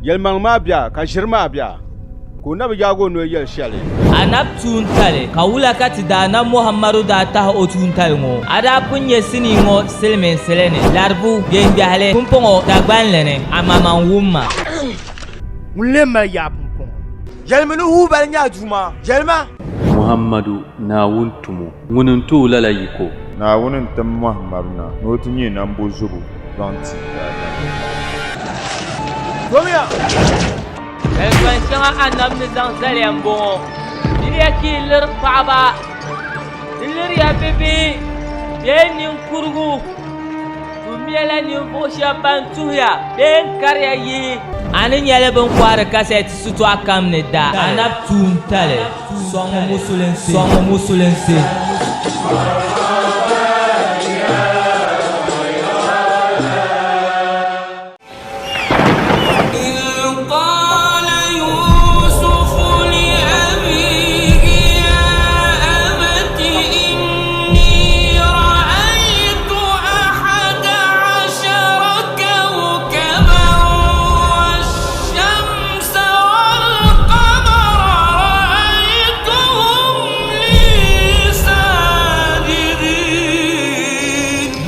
Yɛlimaŋli maa bia ka ʒiri maa bia, ka o na bi yaag o noli yɛli shɛli. Anabi tuuntali, ka wula ka ti Daanab Muhammadu daa tahi o tuuntali ŋɔ? A daa pun nya sinii ŋɔ silimiinsili ni, Laribu, Gengahili, pumpɔŋɔ Dagbanli ni, amaa man wum ma. Ŋun lee mali yaa pumpɔŋɔ? Yɛlimi ni Hubal nyɛ a Duuma. Yɛlima! Muhammadu, Naawuni tumo, ŋuni n-ti o lala yiko. Naawuni n-tim Muhammadu na ni o ti nyɛ nambozobo zaŋ ti daadamnim. Domiya! Kalipan shɛŋa Anabi ni zaŋ zaliya m-bɔŋɔ, Miriya ka yi liri paɣiba, di liriya bibihi bee ninkurigu, Tummiya la ninvuɣ shɛb ban tuhiya bee n-kariya yihi. A ni nyɛli bɛ ni kɔhiri kasɛti sitɔɣu kam ni da. Anabi tuuntali sɔŋmi musulinsi. Sɔŋmi musulinsi.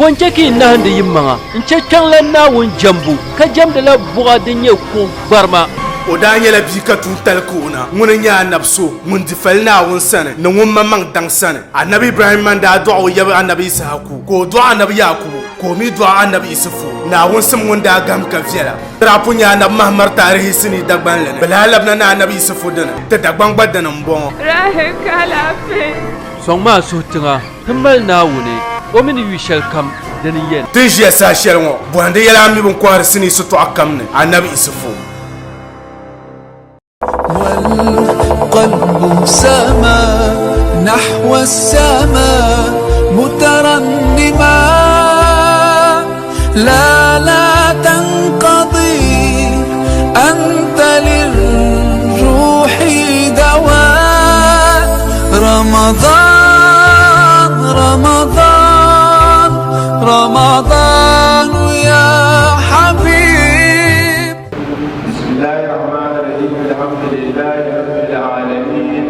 Bɔ n-chɛ ka yi nahindi yimaŋa n-chɛ kpiɔŋlan Naawuni jɛmbu, ka jɛmdila buɣa din nyɛ kuɣ gbarima? O daa nyɛla bia ka tuuntali ka o na. Ŋuni n-nyɛ anabi so ŋun di fali Naawuni sani ni ŋun maŋmaŋ daŋ sani. Anabi Ibrahimma n-daa dɔɣi o yab anabi Issahaku, ka o dɔɣi anabi Yaakubu, ka o mi dɔɣi anabi Isufu. Naawuni sim ŋun daa gahim ka viɛla. Di daa pun nyɛ anabi Mahamar taarihi sinii Dagbanli ni. Bɛ lahi labina ni anabi Isufu dini, ti Dagbaŋ gba dini m-bɔŋɔ. Rahel ka alaafee. Sɔŋmi a suhu tiŋa. Ti mali Naawuni, o mi ni yu shɛlikam, dini n-yɛn. Ti ni ʒiya saha shɛli ŋɔ, bɔhindi yɛla a mi bɛ ni kɔhiri sinii sitɔɣu kam ni, Anabi Isufu. والقلب سما نحو السماء مترنما لا لا تنقضي أنت للروح دواء رمضان رمضان رمضان يا حبيب بسم الله الرحمن الرحيم الحمد لله رب العالمين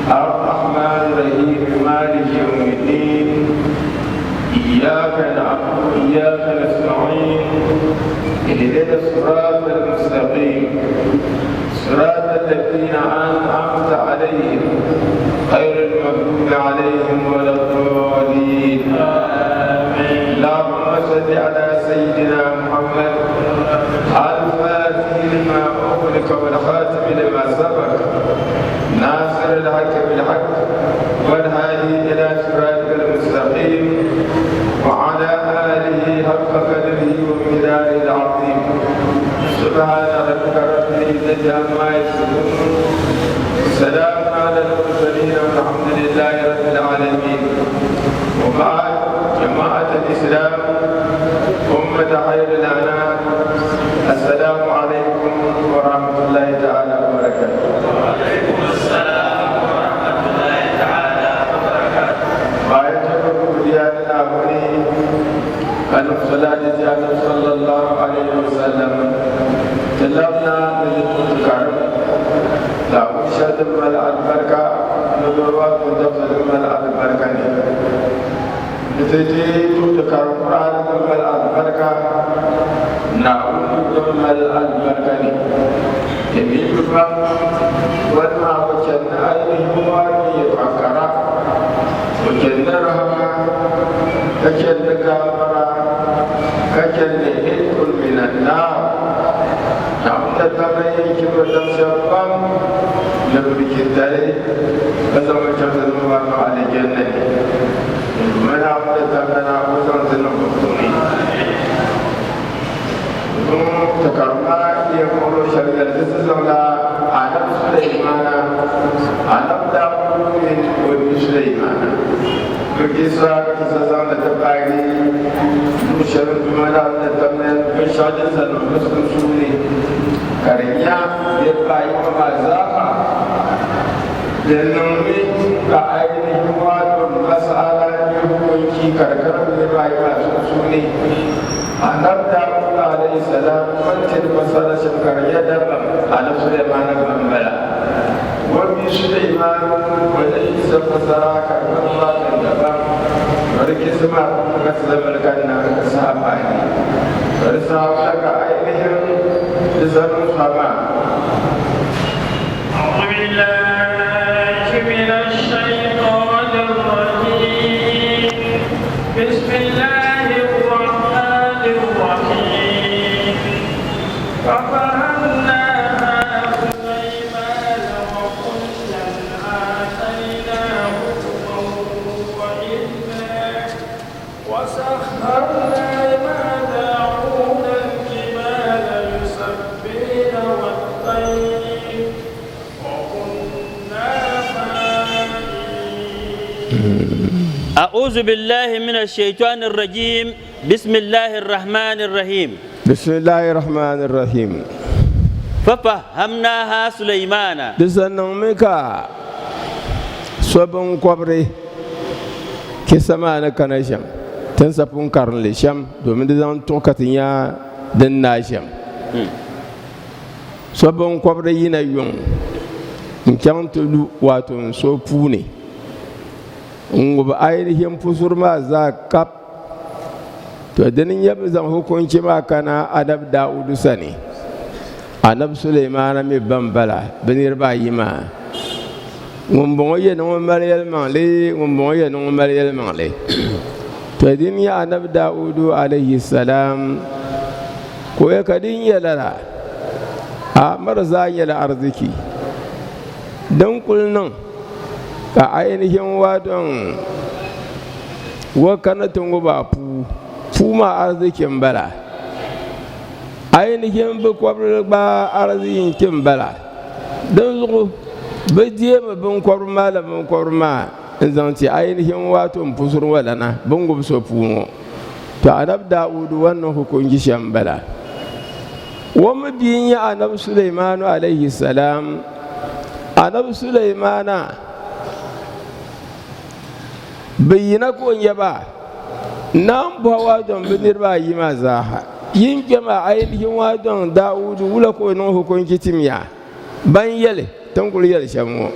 الرحمن الرحيم مالك يوم الدين إياك نعبد وإياك نستعين اهدنا الصراط المستقيم صراط الذين أنعمت عليهم غير المغضوب عليهم ولا الضالين اللهم صل على سيدنا محمد الفاتح لما أغلق والخاتم لما سبق ناصر الحق بالحق والهادي إلى صراطك المستقيم وعلى آله حق قدره ومقداره العظيم سبحان ربك رب العزة عما يصفون سلام على المرسلين والحمد لله رب العالمين وبعد جماعة الإسلام أمة خير الأنام السلام عليكم ورحمة الله تعالى وبركاته وعليكم السلام ورحمة الله تعالى وبركاته bayan ta godiya da Naawuni annabi salati ti annabi sallallahu alaihi wasallam ti labina ni di tuhi karim Naawuni shɛli din mali alibarika ni doro din dabisa din mali alibarika ni di ti ti tuhi karim Qur'ani din mali alibarika Naawuni din mali alibarika ni di mi bi pam wani maa bi chani ainihin wani yɛtɔɣa kara o chani ni rahama ka chani ni gaafara ka chani ni hitkun minan naar Naawuni da tabili yɛn chibiri dab shɛba pam ni bɛ bi chitali ka zaŋ ba chaŋ ti niŋ ba niŋ alijanna ni. Duuma Naawuni da tabili na o zaŋ ti niŋ bɛ puuni. Zuŋɔ ti karimma yɛn kpuɣi luɣ shɛli yɛli ti ti zaŋla Anabi Sulaimaana, Anabi Daawuda mini o bia Sulaimaana bɛ kisa kisa zaŋ li ti paagi luɣ shɛli Duuma Naawuni ni tam ni binshɛɣu din sa niŋ bɛ sunsuuni ka di nya niriba ayi ŋɔ maa zaa Di niŋmi ka ainihi wato mas'ala nyɛ hukunchi ka di karim niriba ayi maa sunsuuni. Anabi Dawud alayhi salam o ni ti di masala shɛm ka di nyɛ dabam Anabi Sulemaana gba m-bala. O bia Sulemaanu o ni yiɣisi fasara ka di niŋ maa niŋ dabam. O di kisi maa puuni ka ti zabili kanna ka saha paai. To di saha wula ka ainihin di zaŋ fa maa? أعوذ بالله من الشيطان الرجيم بسم الله الرحمن الرحيم ففهمناها سليمان وكلا آتينا حكما وعلما وسخرنا مع داود الجبال يسبحن والطير وكنا فاعلين. أعوذ بالله من الشيطان الرجيم. بسم الله الرحمن الرحيم. بسم الله الرحمن الرحيم. ففهمناها سليمان. Di sa niŋmi ka so binkɔbiri kisa maa ni kana shɛm, ti ni sa pun karim li shɛm domin di zaŋ tuɣi ka ti nya din naai shɛm. So binkɔbiri yina yuŋ n-chaŋ ti lu wato n so puuni n-ŋubi ainihin pusuri maa zaa kap. To dini n-nyɛ bɛ zaŋ hukunchi maa kana Anabi Daudu sani. Anabi Sulemaana mi ba m-bala bɛ niriba ayi maa. Ŋumbɔŋɔ yɛ ni ŋun mali yɛlimaŋli, ŋumbɔŋɔ yɛ ni ŋun mali yɛlimaŋli. To dini n-nyɛ Anabi Daudu alayhi salam ka o yɛ ka di nyɛ lala, a mari zaa nyɛla ariziki din kuli niŋ ka ainihin waton wa kana ti ŋub a puu, puu maa ariziki m-bala. Ainihin bɛ kɔbiri gba arizinki m-bala. Dinzuɣu bɛ deemi biŋkɔbiri maa la biŋkɔbiri maa n-zaŋ ti ainihin wato m-pusiri ŋɔ lana bɛ ni ŋubi so puu ŋɔ. To Anabi Daudu wan niŋ hukunchi shɛm m-bala. O mi bia n-nyɛ Anabi Sulaimaanu alayhi salam. Anabi Sulaimana bi yina ka o nya ba naa m-bɔhi waadɔŋ bɛ niriba ayi maa zaaha. Yin kpɛma ainihin waadɔŋ Daudu wula ka o niŋ hukunchi tim ya? Ban yɛli ti ni kuli yɛli shɛm ŋɔ,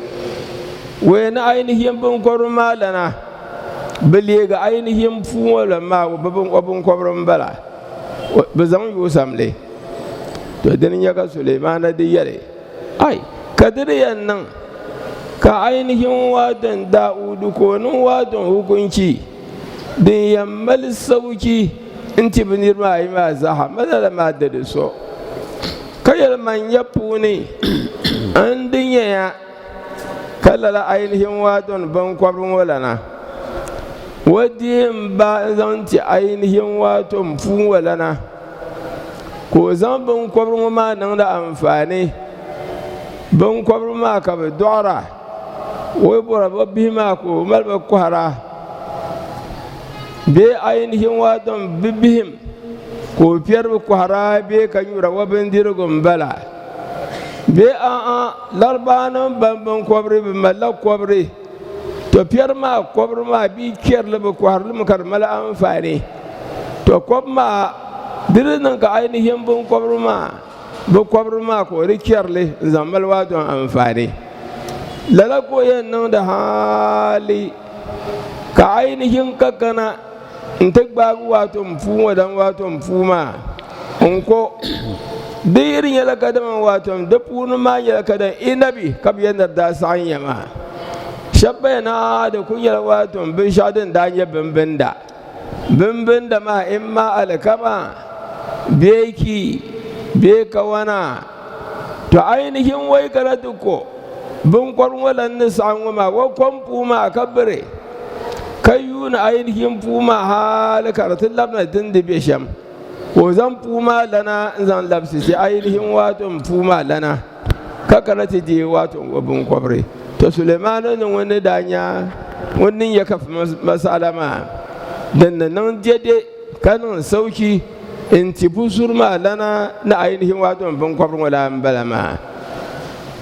Wee ni ainihin biŋkɔbiri maa lana bi leegi ainihin puu ŋɔ lan maa o biŋkɔbiri m-bala, bɛ zaŋ yooi samli. To dini n-nyɛ ka Sulemaana di yɛli, Ai, ka di di yɛn niŋ ka ainihin waadɔn Daudu ka o niŋ waadɔn hukunchi din yɛn mali sauki n-ti bɛ niriba ayi maa zaaha, malala maa di di so. Ka yɛli, Man ya puuni n di nyɛ ya ka lala ainihin waadɔn biŋkɔbiri ŋɔ lana, o di m ba n-zaŋ ti ainihin waato m puu ŋɔ lana, ka o zaŋ biŋkɔbiri ŋɔ maa niŋdi anfaani. Biŋkɔbiri maa ka bɛ dɔɣira, o yi bɔra bɛ bihi maa ka o mali ba kɔhira bee ainihin waadɔn bɛ bihim ka o piɛri bi kɔhira bee ka nyura o bindirigu m-bala bee a'a Laribaanim ban biŋkɔbiri bɛ malila kɔbiri to piɛri maa kɔbiri maa bɛ yi kpɛri li bɛ kɔhiri li mi ka di mali anfaani to kɔbu maa di di niŋ ka ainihin biŋkɔbiri maa bɛ kɔbiri maa ka o di kpɛri li n-zaŋ mali waadɔŋ anfaani lala ka o yɛn niŋdi hali ka ainihin ka kana n-ti gbaagi waato m puu ŋɔ dan waato m puu maa n-ko di yi di nyɛla kadama waato di puuni maa nyɛla kadama inabi ka bɛ yɛn ni di daa saɣim ya maa shɛba ba yɛn a di kuli nyɛla waato binshɛɣu din daa nyɛ bimbinda bimbinda maa imma alikama bee ki bee kawana to ainihin wai kana ti ko binkɔri ŋɔ lan ni saɣim ŋɔ maa o kom puu maa ka biri ka yuuni ainihin puu maa hali ka di ti labina di ni di be shɛm ka o zaŋ puu maa lana n-zaŋ labisi ti ainihin waato m puu maa lana ka kana ti deei waato o binkɔbiri. To Sulemaana ni ŋun ni daa nya ŋun ni nya ka masala maa din ni niŋ dɛde ka niŋ sauki n-ti pusuri maa lana ni ainihin waato m binkɔbiri ŋɔ daa m-bala maa.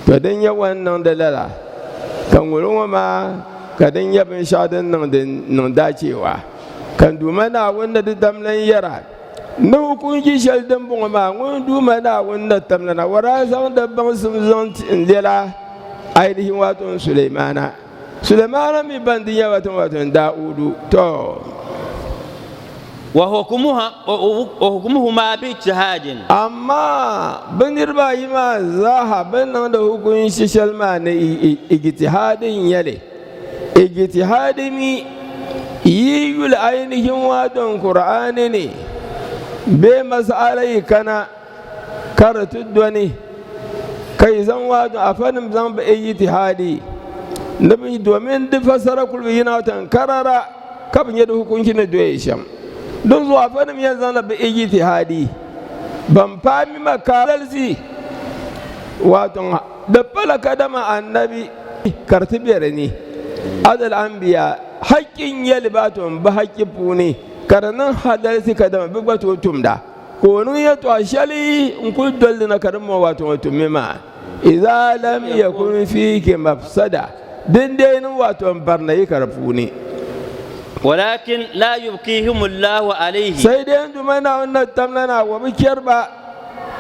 To din nyɛ wan niŋdi lala ka ŋuli ŋɔ maa ka din nyɛ binshɛɣu din niŋdi niŋ daacheewa ka n Duuma Naawuni ni di dam lan yɛra. Ni hukunchi shɛli din bɔŋɔ maa, ŋun Duuma Naawuni na tamlana o daa zaŋ di baŋsim zaŋ ti n-lɛla ainihin wato n Sulemaana. Sulemaana mi ban di nyɛ wato wato n Daawudu. Tɔ! Wa hukmuhuma bi ijtihadin. Amaa bɛ niriba ayi maa zaaha bɛ ni niŋdi hukunchi shɛli maa ni ijtihadi n-nyɛ li. Ijtihadi mi yi yuli ainihin wato Kur'aani ni bee mas'ala yi kana ka di ti doni ka yi zaŋ wato afanim zaŋ bi ijtihadi ni bi domin di fasara kuli bi yina wato karara ka bi nyɛ di hukunchi ni doya shɛm. Din zuɣu afanim yɛn zaŋla bi ijtihadi ban paai mi ma ka wato di pala kadama annabi ka di ti be di ni. Adal anbiya haƙƙi n-nyɛ li ba to m-bi haƙƙi puuni ka di niŋ hadalisi kadama bɛ gba tooi tumda ka o niŋ yɛtɔɣ shɛli n-kul doli li na ka di mɔŋ wato ŋɔ tummi maa. Iza lam yakun fiiki mafsada din dee niŋ wato m barina yi ka di puuni. Walakin la yubkihim Allahu alayhi. Sai dai n Duuma Naawuni na tamla na wa bi chɛri ba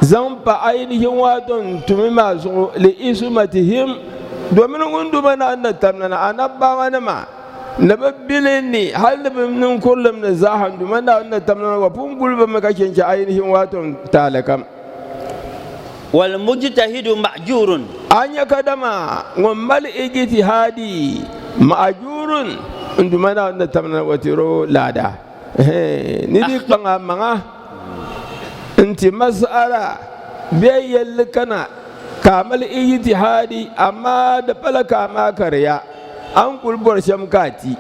zaŋ pa ainihin wato n tumi maa zuɣu li isumatihim domin ŋun Duuma Naawuni na tamla na anabbawanima ni bi bili ni hali ni bi ninkurilim ni zaaha n Duuma Naawuni na tamla na wa pun guli ba mi ka chɛ n-chɛ ainihin wato n taali kam. Wal mujtahidu ma'jurun. A nya kadama ŋun mali ijtihadi ma'jurun n Duuma Naawuni na tamla na wa tiro laada. Ni di kpaŋ a maŋa nti mas'ala bee yɛlli kana ka a mali ijtihadi amaa di pala ka a maa kariya a ni kuli bɔri shɛm ka a ti.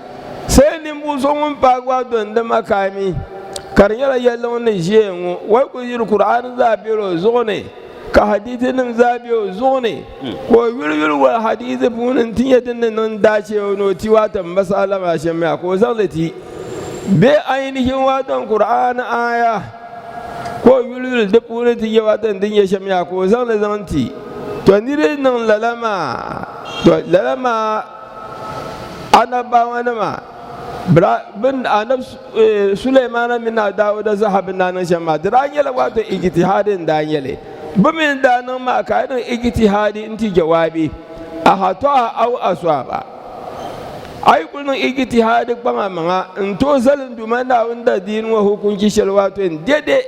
Sai ninvuɣ so ŋun paagi a dondi makami ka di nyɛla yɛlli ŋun ni ʒiɛya ŋɔ wai kuli yiri Kur'aani zaa bela o zuɣu ni ka hadiisinima zaa be o zuɣu ni ka o yuli yuli wali hadiisi puuni nti nyɛ din ni niŋ daache o ni o ti waatan masala maa shɛm maa ka o zaŋ li ti bee ainihin waatan Kur'aani aaya ka o yuli yuli di puuni ti nyɛ waatan din nyɛ shɛm maa ka o zaŋ li zaŋ ti. Tɔ niri niŋ lala maa, tɔ lala maa anabbawanima bin anab Sulaimana mini Naa Daawuda zaa bɛ daa niŋ shɛm maa, di daa nyɛla wato ijtihadi n-daa nyɛ li. Bɛ mi ni daa niŋ maa ka a yi niŋ ijtihadi n-ti jawaabi, ahatɔa aw aswaba. A yi kuli niŋ ijtihadi kpaŋa maŋa n-tooi zali n Duuma Naawuni dadiini ŋɔ hukunchi shɛli wato n dɛde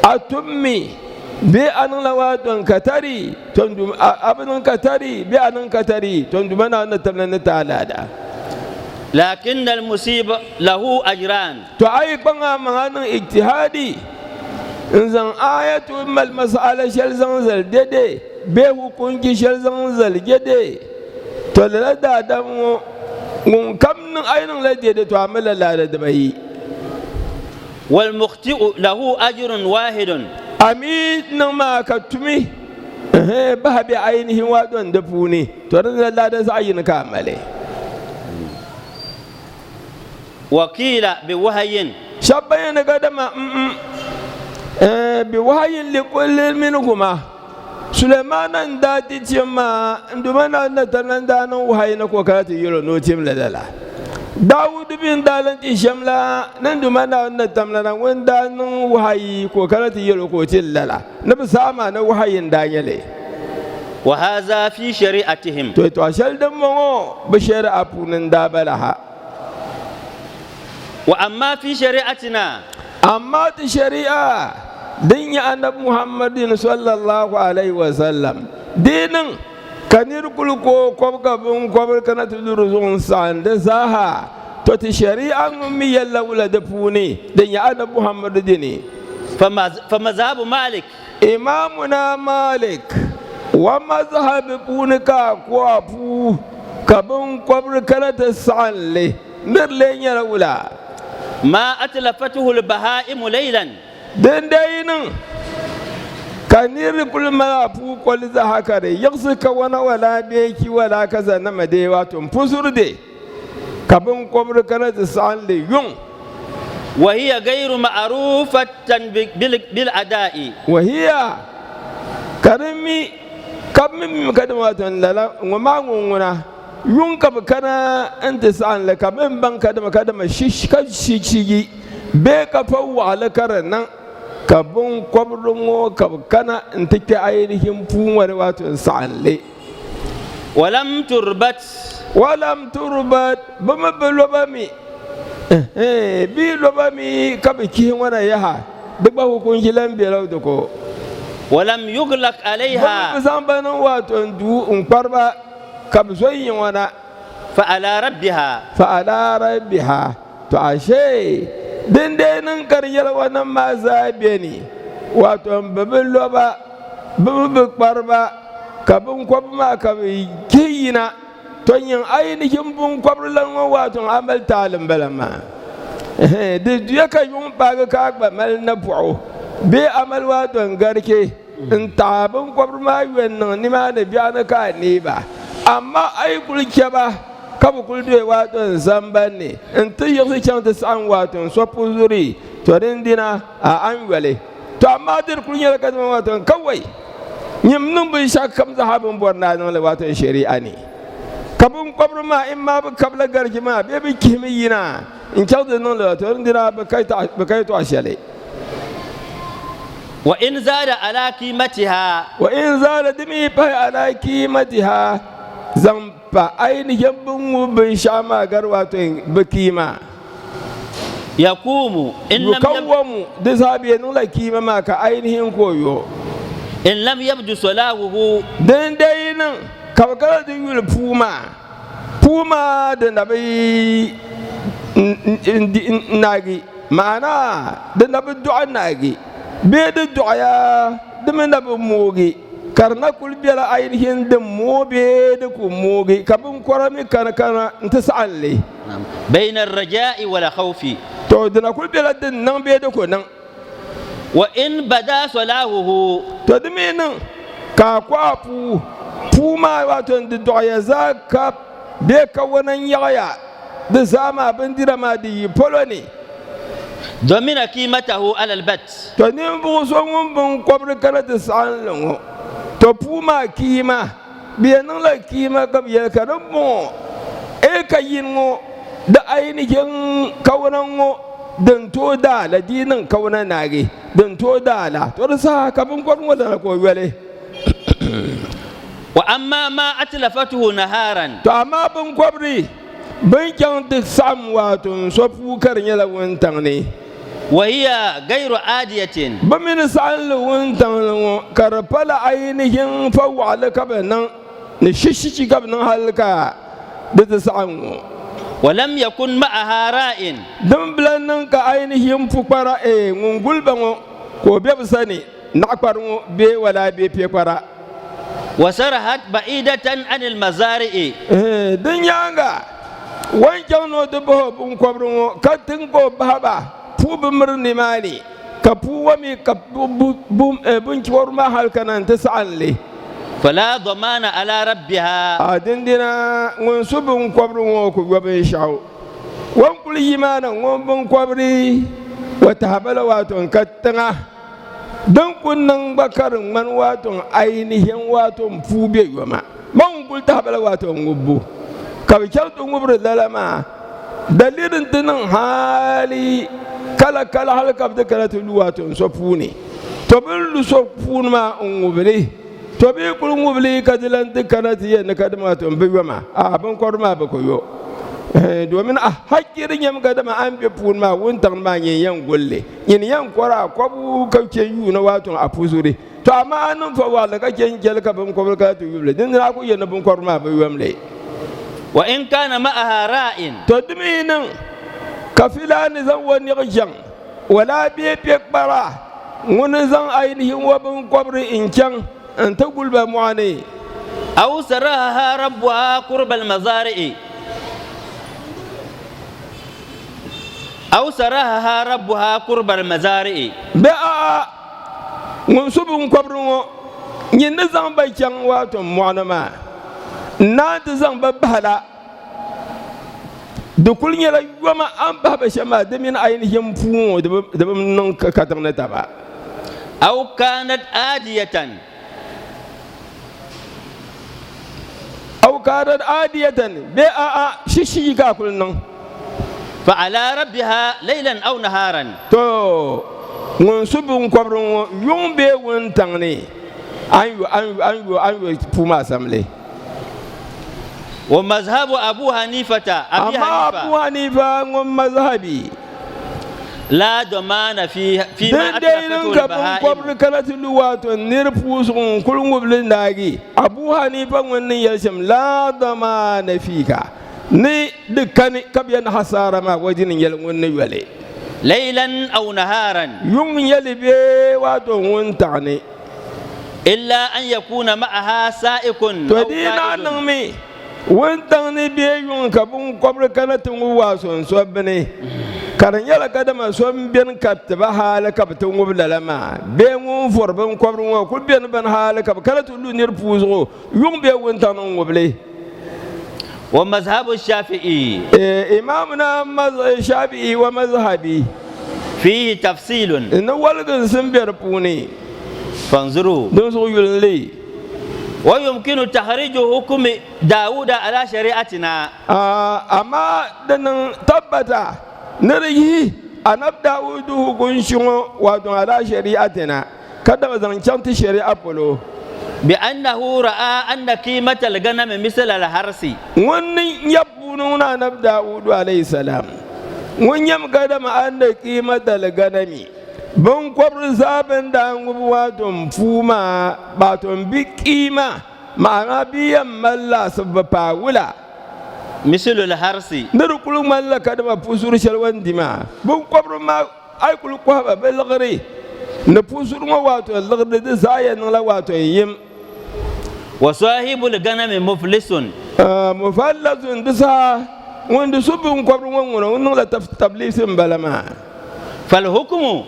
a tummi bee a niŋla wato n katari, tɔ n Duuma, a bi niŋ katari bee a niŋ katari, tɔ n Duuma Naawuni ni tabili ni ti a laada. Lakin al-musib lahu ajran. Tɔ a yi kpaŋ a maŋa niŋ ijtihadi n-zaŋ ayatu mali masala shɛli zaŋ zali dɛde bee hukunchi shɛli zaŋ zali dɛde, tɔ lala daadam ŋɔ ŋun kam niŋ a yi niŋla dɛde tɔ a malila laada dibayi. Wal mukhti'u lahu ajrun wahidun. A mi niŋ maa ka tumi bahi bɛ ainihin waadɔn di puuni, tɔ di ni laada zaɣ yini ka a mali. Wa qila bi wahayin. Shɛba ban yɛn ni kadama bi wahayin li kulli minhuma. Sulemaana n-daa ti tim maa, n Duuma Naawuni na tarila n-daa niŋ wahayi ni ka o kana ti yɛl o ni o tim li lala. Daawudu mi n-daa lan ti shɛm la, ni n Duuma Naawuni na tamla na ŋun daa niŋ wahayi ka o kana ti yɛl o ka o ti li lala, ni bɛ saha maa ni wahayi n-daa nyɛ li. Wa haza fi shari'atihim. To yɛtɔɣ shɛli din bɔŋɔ bɛ shari'a puuni n-daa bala ha. Wa amma fi shari'atina. Amaa ti shari'a din nyɛ Anabi Muhammadin sallallahu alaihi wa sallam di niŋ ka nir kul ku o kɔbiga biŋkɔbiri kana ti lu di zuɣu n-saɣim di zaaha, tɔ ti shari'a ŋun mi yɛlila wula di puuni din nyɛ Anabi Muhammadu dini? Fa mazhabu Malik. Imaamuna Malik wa mazhabi puuni ka a ku a puu ka biŋkɔbiri kana ti saɣim li. Ni di lee nyɛla wula? Ma atlafatuhu al-bahaimu laylan. Din daa yi niŋ ka nir kul mali a puu koli zaha ka di yiɣisi kawana wala bee ki wala kaza nama dee wato m-pusuri de ka biŋkɔbiri kana ti saɣim li yuŋ. Wa hiya gayru ma'rufatan bil ada'i. Wa hiya ka di mi ka bɛ mi mi kadama wato n lala ŋɔ maa ŋun ŋuna. Yuŋ ka bɛ kana nti saɣim li, ka bɛ ni baŋ kadama kadama ka shishigi bee ka fa waɣili ka di niŋ. Ka binkɔbiri ŋɔ ka bɛ kana nti kpe ainihin puu ŋɔ ni wato n-saɣim li. Walam turbat. Walam turbat, bɛ mi bi lo ba mi. Bɛ yi lo ba mi ka bɛ chihi ŋɔ na yaha, di gba hukunchi lan bela di ko. Walam yuglak alayha. Bɛ mi bi zaŋ ba niŋ wato n-duu n-kpari ba ka bɛ zo yi ŋɔ na. Fa ala rabbiha. Fa ala rabbiha. To ashe din dee niŋ ka di nyɛla o nim maa zaa beni, wato m bi bi lo ba, bɛ mi bi kpari ba, ka biŋkɔbiri maa ka bɛ chihi yina. To nyin a yi ni chim biŋkɔbiri lan ŋɔ wato a mali taali m-bala maa. Ɛhɛn, di duya ka yuŋ paagi ka a gba mali napuɣu bee a mali wato n gariki n-taɣi a biŋkɔbiri maa yɔn niŋ nimaani biɛɣuni ka a neei ba. Amaa a yi kuli chɛ ba ka bɛ kuli doya waato n samban ni nti yiɣisi chaŋ ti saɣim waato n sɔpu zuri, to dindina a a ni yoli. To amaa di di kuli nyɛla kadama waato n kawai nyim niŋ binshɛɣu kam zaa bɛ ni bɔri ni a niŋ li waato n shɛria ni. Ka biŋkɔbiri maa in maa bi kabila garichi maa bee bɛ chihimi yina n-chaŋ ti niŋ li waato dindina bɛ ka yɛtɔɣ shɛli. Wa in zaada ala kiimatiha. Wa in zaada di mi pahi ala kiimatiha zaŋ Pa a yi ni chɛ bɛ ŋubi binshɛɣu maa gari waato bɛ kiima. Yakuumu, in lam yab. Yukawwamu, di zaa bɛ yɛn niŋla kiima maa ka ainihin ka o yo. In lam yabdu salahuhu. Din dee yi niŋ ka bɛ kana ti yuli puu maa, puu maa di na bi naagi, maana di na bi dɔɣi naagi bee di dɔɣiya di mi na bi moogi. Ka di na kuli bela ainihin din mooi bee di ku moogi, ka binkɔra mi kani kana nti saɣim li. Bayna ar-raja'i wal khawfi. To di na kuli bela din niŋ bee di ku niŋ. Wa in bada salahuhu. To di mi niŋ ka a ku a puu, puu maa waato di dɔɣiya zaa kap bee kawana n-yaɣiya di zaa maa bindira maa di yi polo ni. Domina kiimatahu ala al-bat. To ninvuɣ so ŋun biŋkɔbiri kana ti saɣinli ŋɔ, to puu maa kiima, bɛ yɛn niŋla kiima ka bɛ yɛli ka di bɔŋɔ, Eka yini ŋɔ di ainihin kawana ŋɔ din tooi daa la di yi niŋ kawana naagi din tooi daa la, to di saha ka biŋkɔbiri ŋɔ lana ka o yoli. Wa amma ma atlafatuhu naharan. To amaa biŋkɔbiri bɛn chaŋ ti saɣim waato n-so puu ka di nyɛla wuntaŋ ni. Wahiya gayru aadiyatin. Bɛ mi ni saɣinli wuntaŋli ŋɔ ka di pala ainihin fa waɣili ka bɛ niŋ, ni shishichi ka bɛ niŋ hali ka di ti saɣim ŋɔ. Walam yakun ma'aha ra'in. Din bi lahi niŋ ka ainihin pukpara, ee, ŋun guli ba ŋɔ ka o be bɛ sani, naɣikpari ŋɔ bee walaa bee piɛkpara. Wasarahat ba'idatan anil mazari'i. Di nyaaŋa, o ni chaŋ ni o ti bahi o biŋkɔbiri ŋɔ ka tiŋ ka o bahi ba puu bi miri nimaani, ka puu ŋɔ mi ka biŋkɔbiri maa hal kana nti saɣim li. Fala damana ala rabbiha. A Dindina ŋun su biŋkɔbiri ŋɔ ku yo binshɛɣu. O ni kuli yi maa na ŋun biŋkɔbiri o tahabala waato n-ka tiŋa. Din ku niŋ gba ka di ŋmani waato ainihin waato m puu be yoma. Ma ŋun kuli tahi ba la waato ŋubbu, ka bɛ chaŋ ti ŋubiri lala maa daliri nti niŋ hali kala kala hali ka bɛ ti kana ti lu waato n so puuni. To bɛ ni lu so puuni maa n ŋubi li. To bɛ yi kuli ŋubi li ka di lan ti kana ti yɛli ni kadama waato m bi yoma, a'a binkɔbiri maa bi ku yo. Domin a hakki di nyɛmi kadama a ni be puuni maa wuntaŋ ni maa nyɛ yɛn guli li. Nyini yɛn kɔri a kɔbu ka chɛ yuuni waato a puzuri. To amaa a niŋ fa waɣili ka chɛ n-chɛli ka biŋkɔbiri kana ti yubili, dindina a ku yɛli ni biŋkɔbiri maa bi yom li. Wa in kana ma'aha ra'in. To di mi yi niŋ ka filaani zaŋ o niɣi chaŋ wala bee piɛ kpara ŋuni zaŋ ainihin o biŋkɔbiri n-chaŋ nti guli ba mɔɣu ni. Aw sarahaha rabbuha qurba al-mazari'i. Aw sarahaha rabbuha qurba al-mazari'i. Bɛ a ŋun su biŋkɔbiri ŋɔ nyin ni zaŋ ba chaŋ waato mɔɣu ni maa, n naan ti zaŋ ba bahi la. Di kul nyɛla yoma a ni bahi ba shɛm maa, di mini ainihin puu ŋɔ di bi niŋ katiŋ ni taba. Aw kanat aadiyatan. Aw kanat aadiyatan bee a'a shishigi ka a kuli niŋ. Fa ala rabbiha laylan aw naharan. To Ŋun su biŋkɔbiri ŋɔ yuŋ bee wuntaŋ ni, a ni yo, a ni yo, a ni yo, a ni yo puu maa samli. Wa mazhabu Abu Hanifata, Abi Amaa Hanifa. Abu Hanifa ŋun mazhabi. La damana fi, fi ma Din deei niŋ atlafatu ka al-bahaimu. biŋkɔbiri kana ti lu waato nir puu zuɣu n-kul ŋubi li naagi, Abu Hanifa ŋun ni yɛli shɛm, La damana fika, ni di kani ka bɛ yɛn hasaara maa gba dini n-yɛli ŋun ni yoli. Laylan aw naharan. Yuŋ n-yɛli bee waato wuntaŋ ni. Illa an yakuna ma'aha sa'ikun To aw di naɣ qa'idun. niŋmi wuntaŋ ni bee yuŋ ka biŋkɔbiri kana ti ŋubi waaso n-so bini, ka di nyɛla kadama so m-beni kariti ba hali ka bɛ ti ŋubi lala maa, bee ŋun vɔri biŋkɔbiri ŋɔ kul beni bini hali ka bɛ kana ti lu nir puu zuɣu yuŋ bee wuntaŋ ni n-ŋubi li. Wa mazhabu Shafi'i. Imaamuna Shafi'i wa mazhabi. Fihi tafsilun. Ni waliginsim be di puuni. Fanzuru. Dinzuɣu yuli n-li. Wa yumkinu takhriju hukmi Dawuda ala shari'atina. Amaa di niŋ tabbata ni di yihi Anabi Dawudu hukunchi ŋɔ wato ala shari'atina. Ka dama zaŋ chaŋ ti shari'a polo. Bi annahu ra'a anna qimata al-ghanami misla al-harsi. Ŋun ni nya puuni ŋuna Anabi Dawudu alayhi salam ŋun nyami ka dama anna qimata al-ghanami binkɔbiri zaa bɛn daa ŋubi waato m-puu maa waato m-bi qiima ma'ana bɛ yɛn mali laɣisibu bi paai wula. Mislu al-harsi. Ni di kuli ŋmanila kadama pusuri shɛli o ni di maa binkɔbiri maa. A yi kuli kɔhi ba bɛ liɣiri ni puusuri ŋɔ waato liɣiri di zaa yɛn niŋla waato yim. Wa sahibul ganami muflisun. Mufallazun di saha ŋun di su biŋkɔbiri ŋɔ ŋuna ŋun niŋla tabliisi m-bala maa. Falhukumu.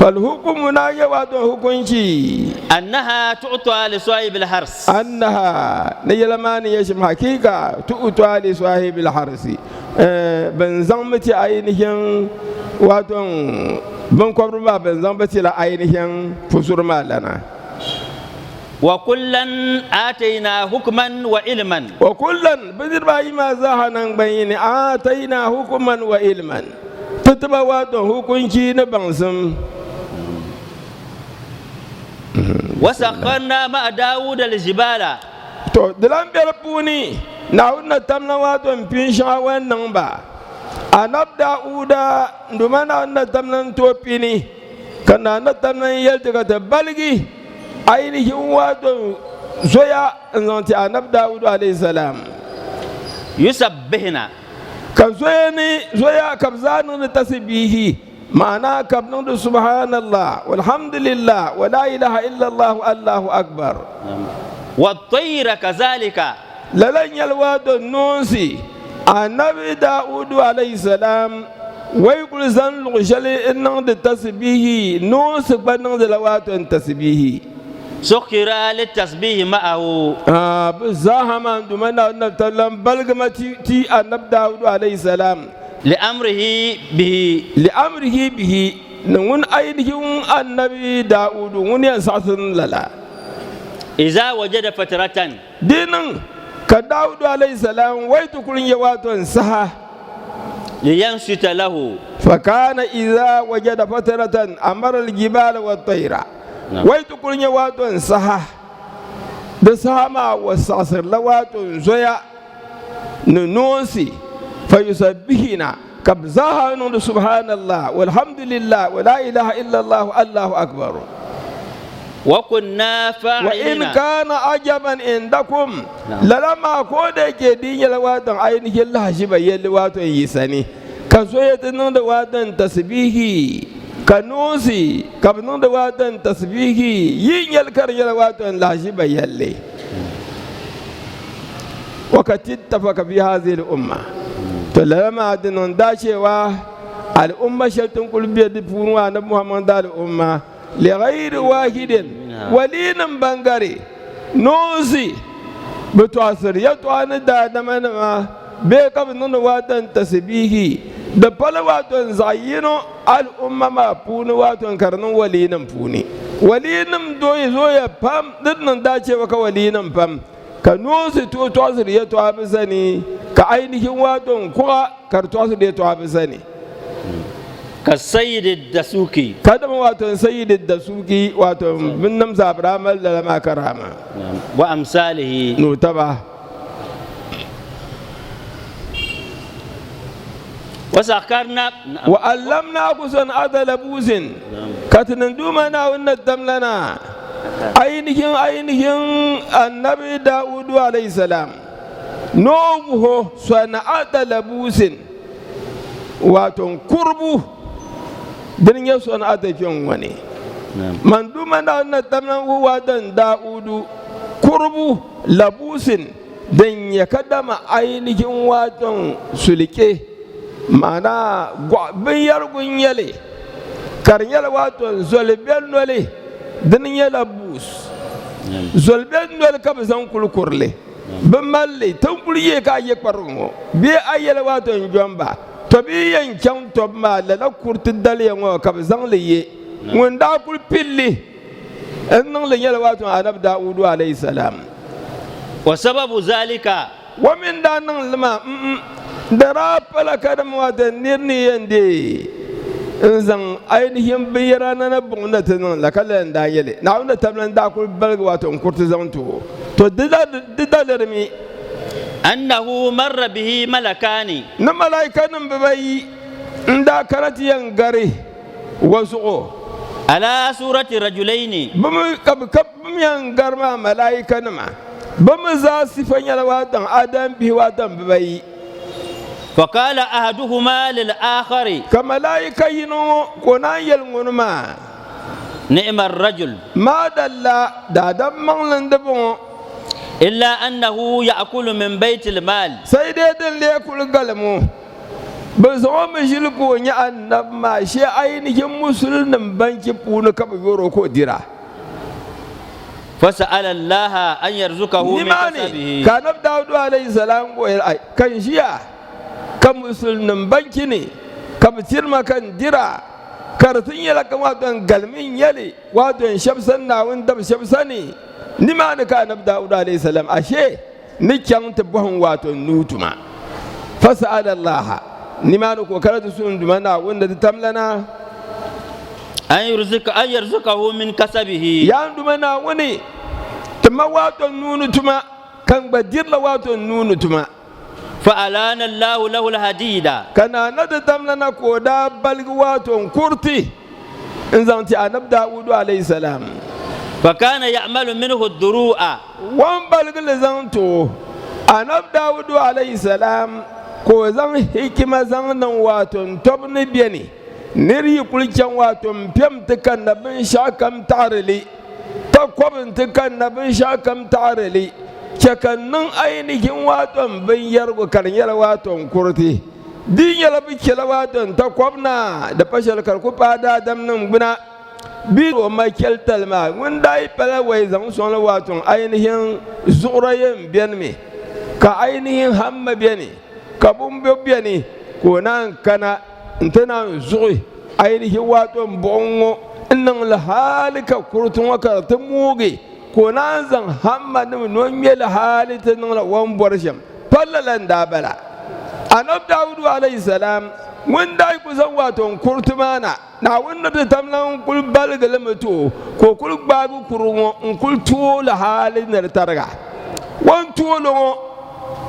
Falhukumu naa nyɛ waato hukunchi. Annaha tu'ta li sahibil hars. Annaha ni yɛla maa ni nyɛ shɛm hakika tu'ta li sahibil harsi. Bɛn zaŋmi ti ainihin wato binkɔbiri maa bɛn zaŋ ba tila ainihin pusuri maa lana. Wa kullan atayna hukman wa ilman. Wa kullan bɛ niriba ayi maa zaaha naŋgban yini atayna hukman wa ilman ti ti ba wato hukunchi ni baŋsim. Wa sakharna ma'a Dawuda al-jibala. To, di lan be di puuni, Naawuni na tamla waato m-pin shɛŋa wan niŋ ba. Anab Dauda Duuma Naawuni na tamla n-tooi pini, ka Naawuni na tamla n-yɛli ti ka ti baligi ainihin waato zoya n-zaŋ ti Anab Daudu alayhi salam. Yusabbihna. Ka zoya ni zoya ka bɛ zaa niŋdi tasibihi, ma'ana ka bɛ niŋdi subhanallah, walhamdulillah, wa la ilaha illallah, Allahu akbar. Wa-tayra kazalika. Lala n-nyɛli waato noonsi Anabi Daudu alayhi salam wai kuli zaŋ luɣ shɛli n-niŋdi tasibihi, noonsi gba niŋdila waato n-tasibihi. Sukhira litasbihi ma'ahu. Bɛ zaaha maa n Duuma Naawuni na ti lan baligi ma ti Anabi Daudu alayhi salam. Li'amrihi bihi. Li'amrihi bihi, ni ŋun ainihin Anabi Daudu ŋun yɛn saɣisi ni lala. Iza wajada fatratan. Di niŋ ka Daudu alayhi salam wai ti kuli nya waato n saha. Liyansita lahu. Fakana iza wajada fatratan amara al-jibala wat-tayra. Wai ti kuli nya waato n saha. Di saha maa o saɣisirila waato n zoya ni noonsi fayusabbihina ka bɛ zaaha niŋdi subhanallah walhamdulillah wa la ilaha illallah allahu akbar. Wa kunna Wa in fa'ilina. kana ajaban indakum lala maa ko da yake di nyɛla waatan ainihin lahaʒiba yɛlli waatan yi sani ka zoya ti niŋdi waatan tasbihi ka noonsi ka bɛ niŋdi waatan tasbihi yi nyɛli ka di nyɛla waatan lahaʒiba yɛlli. Wakati ittafaka fi hazihi al-umma to lala maa di niŋ daachewa al'umma shɛli tin kuli be di puuni ŋɔ Anabi Muhammad al'umma li ghayri wahidin walinim ban gari noonsi bɛ tɔɣisiri yɛtɔɣa ni daadamanima bee ka bɛ niŋdi waatan tasibihi di pala waatan zaɣ yino al'umma maa puuni waatan ka di niŋ waliinim puuni waliinim zooya pam di niŋ daachewa ka waliinim pam Ka noonsi tooi tɔɣisiri yɛtɔɣa bɛ sani, ka ainihin waato n-kuɣa ka di tɔɣisiri yɛtɔɣa bɛ sani. Ka Sayyidi Dasuki. Kadama wato Sayyidi Dasuki wato bin nam zabira mali lala maa karaama. Wa amsalihi. Ni o taba. Wa sakharna. Wa allamnahu san'ata labusin. Ka ti niŋ Duuma Naawuni ni tamlana ainihin ainihin Annabi Dawudu alayhi salam ni o wuhi o san'ata labusin. Wato kuribu din nyɛ san'ata kpɛŋ ŋɔ ni man Duuma Naawuni ni tamla wuhi wato Dawudu kuribu labusin din nyɛ kadama ainihin wato sulike ma'ana binyɛrigu n-nyɛ li ka di nyɛla wato zoli bɛ noli dini nyɛ labus zoli bɛ noli ka bɛ zaŋ kuli kuri li bɛ mali li ti n kuli yee ka a ye kparigu ŋɔ bee a yɛli wato n jɔmba to bɛ yi yɛn chaŋ tɔbu maa lala kuriti daliya ŋɔ ka bɛ zaŋ li ye ŋun daa kuli pili li n niŋ li nyɛla wato Anabi Dawudu alayhi salam. Wa sababu zalika. O mi n-daa niŋ li maa m-m di daa pala kadama wato nir ni yɛn deei n-zaŋ ainihin binyɛra na na buɣim na ti niŋ la, ka lala n-daa nyɛ li. Naawuni ni tabili n-daa kuli baligi wato n-kuriti zaŋ ti o. To di daliri mi. Annahu marra bihi malakani. Ni malaikanim bibayi n-daa kana ti yɛn gari o zuɣu. Ala surati rajulayni. Bɛ mi ka bɛ ka bɛ mi yɛn gari maa malaikanima, bɛ mi zaa sifa nyɛla waatan Adam bihi waatan bibayi. Faqala ahaduhuma lil akhari. Ka malaika yino ŋɔ ka o naan yɛli ŋuni maa. Ni'ma rajul. Maadalla, daadam maŋli n-di bɔŋɔ. Illa annahu ya'kulu min baytil maal. Sai dai din lee kuli galim o, bɛ zaŋ o mi ʒili ka o nyɛ Annabi maa shee ainihin Musulinim banchi puuni ka bɛ yɔri o ka o dira. Fasa'ala Allaha an yarzukahu min Nimaani kasabihi. ka Annabi Dawudu alayhi salam ka o yɛli, Ai, ka n ʒiya ka Musulinim banchi ni ka bɛ tiri ma ka n dira, ka di ti nyɛla kaman n galimi n-nyɛ li wato n shɛb sani Naawuni dab shɛb sani. Nimaani ka Anabi Dauda alayhi salam ashe ni chaŋ ti bɔhim wato n nuu tuma. Fasa'ala Allaha, nimaani ka o kana ti suhi n Duuma Naawuni ni di tamlana. An yarzukahu min kasabihi. Yaa n Duuma Naawuni, ti ma wato n nuu ni tuma, ka n gba dirila wato n nuu ni tuma. Fa alana Allahu lahu alhadida. Ka Naa na ti tamlana ka o daa baligi waato n-kuriti n-zaŋ ti Anabi Dawudu alayhi salam. Fa kana ya'malu minhu ad-duru'a. O ni baligi li zaŋ ti o, Anabi Dawudu alayhi salam, ka o zaŋ hikima zaŋ niŋ waato n-tɔbu ni beni nir yi kuli chaŋ waato m-piɛm ti kanna binshɛɣu kam taɣiri li. Takɔbi nti kanna binshɛɣu kam taɣiri li, chɛ ka n niŋ ainihin waato m binyɛrigu ka di nyɛla waato n kuriti. Di yi nyɛla bɛ chɛla waato n takɔbi na, di pa shɛli ka di ku paai daadamnim gbuna. Bɛ o ma chɛlitali maa ŋun daa yi pala wɛi zaŋ sɔŋ li waato n ainihin zuɣura yɛn benimi, ka ainihin hamma beni, ka bumbo beni, ka o naan kana. N-ti naan zuɣi ainihi waato m-buɣim ŋɔ n-niŋ li hali ka kuriti ŋɔ ka di ti moogi, ka o naan zaŋ hammanim ni o ŋme li hali ti niŋla o ni bɔri shɛm. Pa lala n-daa bala. Anabi Dawudu alayhi salam ŋun daa yi kuli zaŋ waato n-kuriti maa na, Naawuni ni ti tam la n-kuli baligi li mi ti o, ka o kuli gbaagi kuri ŋɔ n-kuli tooi li hali ni di tariga. O ni tooi li ŋɔ,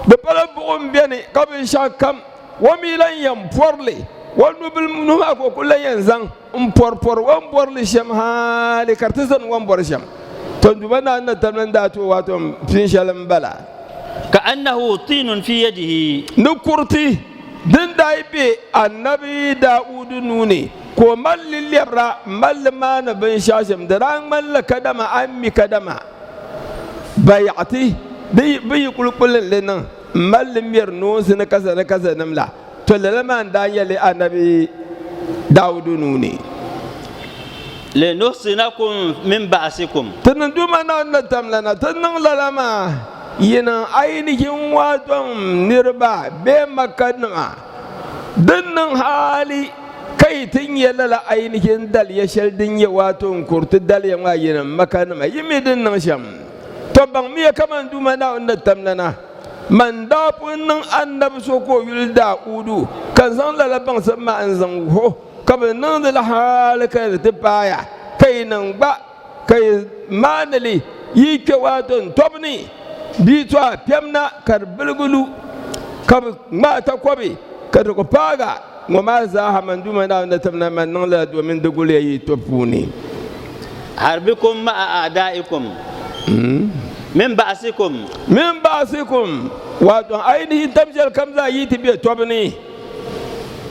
di pala buɣim beni ka binshɛɣu kam O mi lan yɛn pɔri li o nubil nuhi maa ka o kul lan yɛn zaŋ m-pɔripɔri o ni bɔri li shɛm hali ka di ti zani o ni bɔri shɛm. Tɔ n Duuma Naa ni tam ni daa ti o waato m-pin shɛli m-bala. Ka annahu tinun fi yadihi. Ni kuriti din daa yi be Anabi Daudu nuu ni ka o mali li lɛbira m-mali li maani binshɛɣu shɛm, di daa ŋmanila kadama a ni mi kadama bayaɣiti bɛ yi kul kpulin li niŋ. M mali li mɛri noonsi ni kaza ni kazanim la, to lala maa n-daa nyɛ li Anabi Daudu nuu ni. Linuhsinakum min ba'sikum. Ti ni Duuma Naawuni ni tam la na ti niŋ lala maa, yi niŋ ainihin waatom niriba bee Makkanima din niŋ hali ka yi ti nya lala ainihin daliya shɛli din nyɛ waatom kuriti daliya maa yi niŋ Makkanima yi mi din niŋ shɛm. To baŋmiya kaman Duuma Naawuni ni tam la na, man daa pun niŋ annabi so ka o yuli Daudu, ka n zaŋ lala baŋsim maa n-zaŋ wuh o, ka Ka bɛ niŋdi li hali ka di ti paaya, ka yi niŋ gba, ka yi maani li yi kpe waato n-tɔbu ni bia to a kpɛm na ka di biligi lu, ka bɛ ŋmaai takɔbi ka di ku paag a. Ŋɔ maa zaa ha man Duuma Naawuni ni tim na man niŋ lala domin di guliya yi tɔbu puuni. Harbikum ma'a a'daa'ikum min ba'sikum. Min ba'sikum, wato ainihin tam shɛli kam zaa yi ti be tɔbu ni.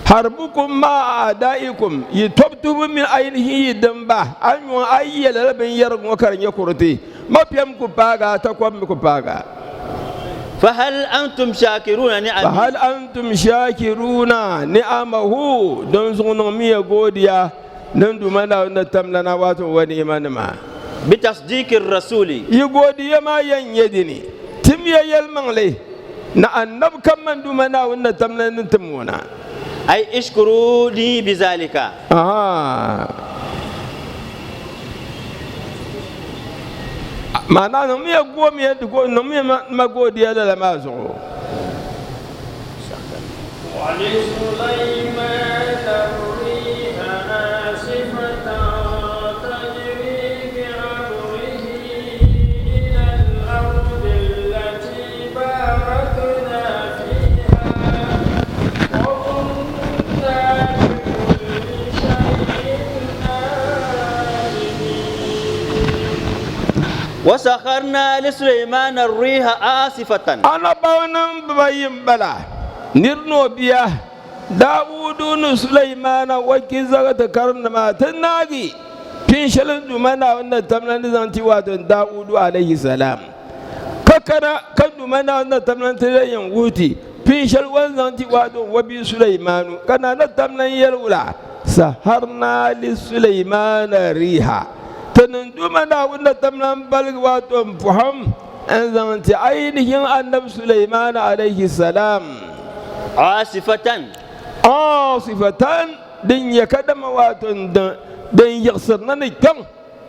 Harbukum ma'a a'daa'ikum, yi tɔbu tuhibu mini ainihin yi dimba, a ni yuŋ a yi yɛ lala binyɛrigu ŋɔ ka di nyɛ kuriti, ma piɛm ku paag a, takɔbi mi ku paag a. Fahal antum shaakiruna ni'amihi. Fahal antum shaakiruna ni'amahu, dinzuɣu niŋmiya goodiya ni n Duuma Naawuni ni tam lana waato wa ni'imanima. Bitasdiiki rasuuli. Yi goodiya maa yɛn nyɛ dini, Timiya yɛlimaŋli ni Annabi kam man Duuma Naawuni ni tam la ni tim o na. Ay ishkuru li bizalika. Ahaa. Maana niŋmiya goomiya di go niŋmiya ma goodiya lala maa zuɣu. Wasakharna li Sulaimana riha asifatan. Annabawanim bibayi m-bala, nir ni o bia, Daawudu ni Sulaimana wakil zaga ti karimnima ti naagi pin shɛli n Duuma Naawuni ni tamla ni zaŋ ti wato Daawudu alayhi salam, ka kana ka Duuma Naawuni ni tamla ti lee yɛn wuhi ti pin shɛli o ni zaŋ ti wato o bia Sulaimanu, ka naa ni tamla n-yɛli wula, Saharna li Sulaimana riha, ti ni Duuma Naawuni ni tamla m-baligi wato m-pɔhim n-zaŋ ti ainihin Annabi Sulaiman alayhi salam. Aasifatan. Aasifatan, din nyɛ kadama waato din yiɣisiri na ni kpiɔŋ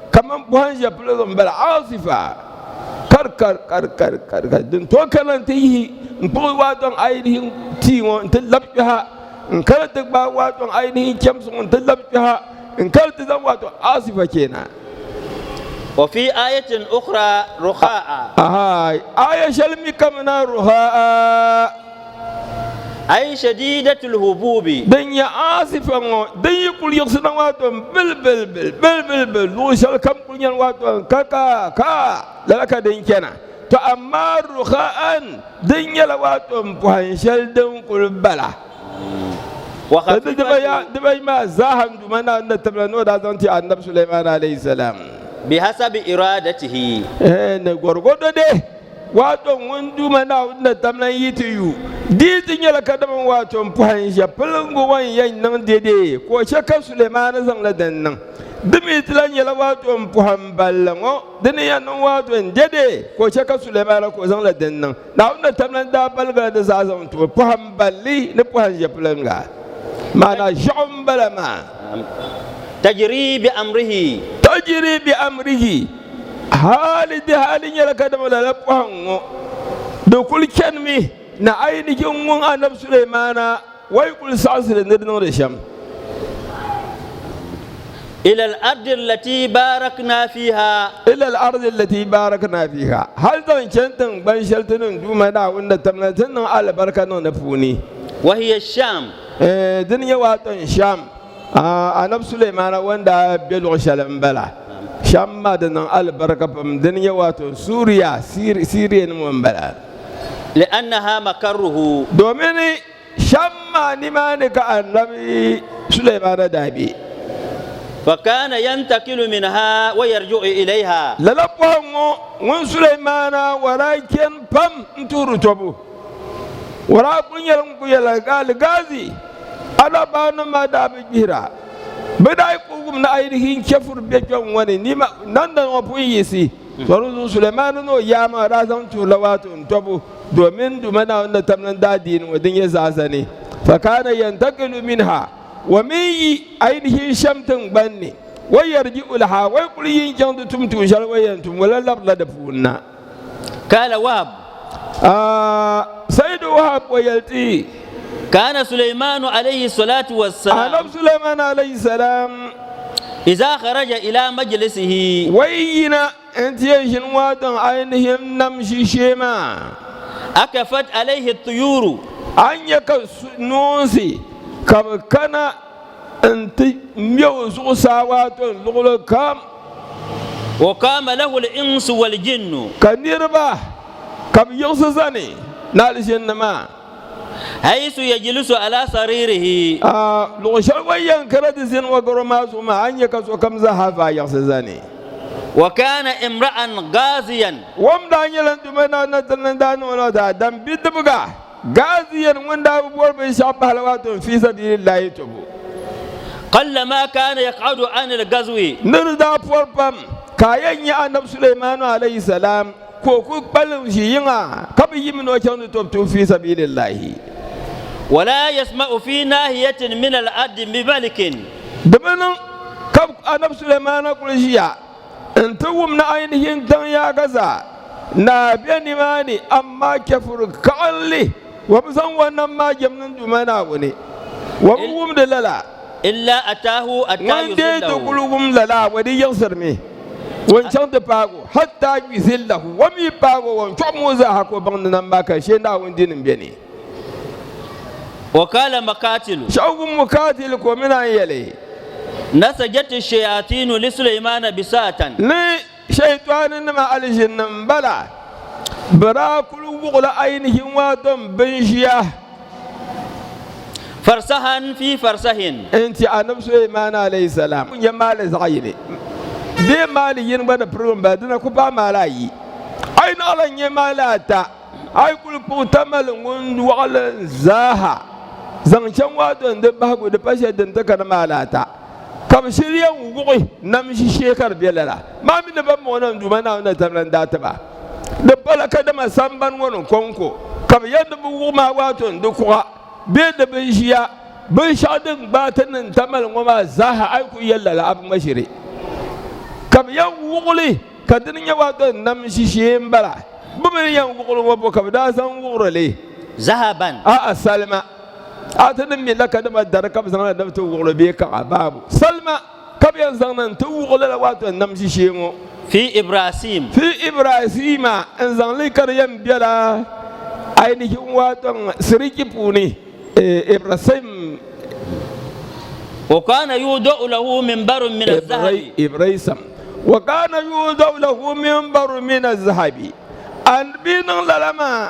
kaman pɔhim ʒɛpiligu m-bala. Aasifa, kar kar kar kar kar kar, din tooi kana nti yihi n-kpuɣi waato ainihin tia ŋɔ nti labi kpe ha, n-kana ti gbaai waato ainihin chɛmsi ŋɔ nti labi kpe ha, n-kana ti zaŋ waato aasifa keena. وفي آية أخرى رخاء Aha, aya shɛli mi kamina ruhaa أي شديدة الهبوب din nyɛ asifa ŋɔ din yi kuli yiɣisina waato bil bil bil bil bil bil luɣu shɛli kam kuli nyɛla waato ka ka ka lala ka din chana to amaa ruhaan din nyɛla waato pɔhim shɛli din kuli bala Dibayi maa zaaha n Duuma Naawuni ni tibila ni o daa zaŋ ti Annabi Sulaiman alayhi salam. Bihasabi iradatihi. Ni gɔrgɔdo de waato ŋun Duuma Naawuni ni tamla n yi ti yu, di ti nyɛla kadama waato m pɔhi n ʒe pilingu ŋɔ n yɛn niŋ dede ka o chɛ ka Sulaiman zaŋ li din niŋ. Di mi ti lahi nyɛla waato m pɔhi m balli ŋɔ di ni yɛn niŋ waato n dede ka o chɛ ka Sulaiman ka o zaŋ li din niŋ. Naawuni ni tamla n-daa baligila di zaa zaŋ ti o pɔhim balli ni pɔhim ʒɛpuliŋga, maana ʒiɛɣu m-bala maa. Tajiri bi amrihi. Tajiri bi amrihi, hali di hali nyɛla kadama lala pɔhim ŋɔ di kul chanimi ni ainihin ŋun Anabi Sulaimaana Wai kuli saɣisiri ni di niŋdi shɛm. Ila al-ardi allati barakna fiha. Ila al-ardi allati barakna fiha. Hal zaŋ chani tiŋgbani shɛli ti ni Duuma Naawuni ni tamla ti niŋ alibarika niŋ di puuni. Wa hiya Sham. Dini nyɛ waatan Sham. Anabi Sulaimana o ni daa be luɣ shɛli m-bala. Sham maa di niŋ alibarika pam. Dini nyɛ waatan Suuriya, Siria nim m-bala. Li'annaha makarruhu. Domin Sham maa nimaani ka Annabi Sulaimana daa be. Fakana yantakilu minha wa yarji'u ilayha. Lala pɔhim ŋɔ, ŋun Sulaimana wa daa chani pam n-tuhiri tɔbu. O daa kuli nyɛla ŋun kuli yɛla Gaaligazi alabaanima maa daa bi gbihira. Bɛ daa yi kuli wum ni ayinihi n-chɛfuri be kpɛŋ ŋɔ ni, nandana ŋɔ pun yiɣisi. Tɔri zuɣu Sulemaana ni o yaa maa daa zaŋ tuhirila waato n-tɔbu domin Duuma Naawuni ni tam ni daadiini ŋɔ din nyɛ zaasa ni. Fakana yantakilu minha wa min yi ainihin shɛm tiŋgbani ni wa yarji'u laha wa yi kuli yi n-chaŋ ti tum tuun shɛli o yɛn tum o la labirila di puuni na. Kala Wahab. Sayidu Wahab o yɛli ti. Kana Sulaimanu alayhi salatu wassalam. Annabi Sulaiman alayhi salam. Iza kharaja ila majlisihi. Wai yina n ti yɛn ʒini waadɔŋ ainihin nam ʒiishee maa. Akafat alayhi tuyuru. A ni nya ka noonsi ka bɛ kana n-ti ŋme o zuɣusaa waadɔŋ luɣili kam. Wa qama lahu al-insu wal-jinnu. Ka niriba ka bɛ yiɣisi zani ni alizinnima. Haisu yajlisu ala saririhi. A luɣ shɛli o ni yɛn kana ti zini o garo maa zuɣu maa, a ni nya ka sokam zaa vaai yiɣisi zani. Wa kana imra'an ghaziyan. O mi daa nyɛla n Duuma Naawuni ni ni daa niŋ o la daadam bidibiga, ghaziyan, ŋun daa bi bɔri binshɛɣu pahila waato n fi sabilillahi tɔbu. Qallama kana yaq'udu anil ghazwi. Ni di daa pɔri pam ka a yɛn nya Anabi Sulaimanu alayhi salam ka o ku kpalim ʒi yiŋa ka bi yimi ni o chaŋ ti tobi tuhi fi sabilillahi. Wala yasma'u fi nahiyatin min al-ardi bi malikin. Di bi niŋ ka Anabi Sulaimana kuli ʒiya nti wum ni ainihin tiŋ yaaga zaa naa be nimaani, amaa chɛfuri kaɣinli o bi zaŋ o nam maa jɛm ni Duuma Naawuni, o bi wumdi lala. Illa ataahu hatta Ŋun deei ti yuzillahu. kuli wum lala, o di yiɣisirimi, o ni chaŋ ti paag o, hatta yuzillahu, o mi paag o, o ni chɔɣim o zaaha ka o baŋ ni nam maa ka shee Naawuni dini m-beni. Wa qala Maqatilu. Shɛba wum Muqatil ka o mi naan yɛli. Nasajat ash-shayatinu li Sulaymana bisatan. Ni shaytaaninima alizinnim m-bala, bɛ daa kuli wuɣila ainihin waato m-binʒiya. Farsahan fi farsahin. N-ti Anabi Sulaiman alayhi salam nyɛ maali zaɣ yini bee maali yini gba ni pirigi m-bala dina ku paai maali ayi. A yi naɣila n-nyɛ maali ata, a yi kuli kpuɣi tamali ŋun waɣili zaaha zaŋ chaŋ waato n-di bahigu di pa shɛli din ti kana maali ata. Ka bɛ shiri yɛn wuɣi nam ʒishee ka di be lala maa mi ni ban bɔŋɔ na n Duuma Naawuni na tamla n-daa ti ba. Di pala kadama sambani ŋɔ ni kɔŋko ka bɛ yɛn di bi wuɣi maa waato n-di kuɣa bee di binʒiya binshɛɣu din gbaai ti ni n-tamali ŋɔ maa zaaha a yi kuli yɛli lala a bi ŋma ʒiri. Ka bɛ yɛn wuɣi li ka dini nyɛ waato n-nam ʒishee m-bala. Bɛ mi ni yɛn wuɣi li ŋɔ bo ka bɛ daa zaŋ wuɣiri li? Zahaban. A'a salima. A ti ni mi la kadama dari ka bɛ zaŋ na ni bɛ ti wuɣi li bee kaɣa baabu. Salima ka bɛ yɛn zaŋ na nti wuɣi lala waato n-nam ʒishee ŋɔ. Fi Ibrahim. Fi Ibrahima n-zaŋ li ka di yɛn bela ainihin waato siriki puuni Ibrahim. Wa kana yudau lahu minbarun min az-zahabi. Ibrahim. Wa kana yudau lahu minbarun min az-zahabi. An bi niŋ lala maa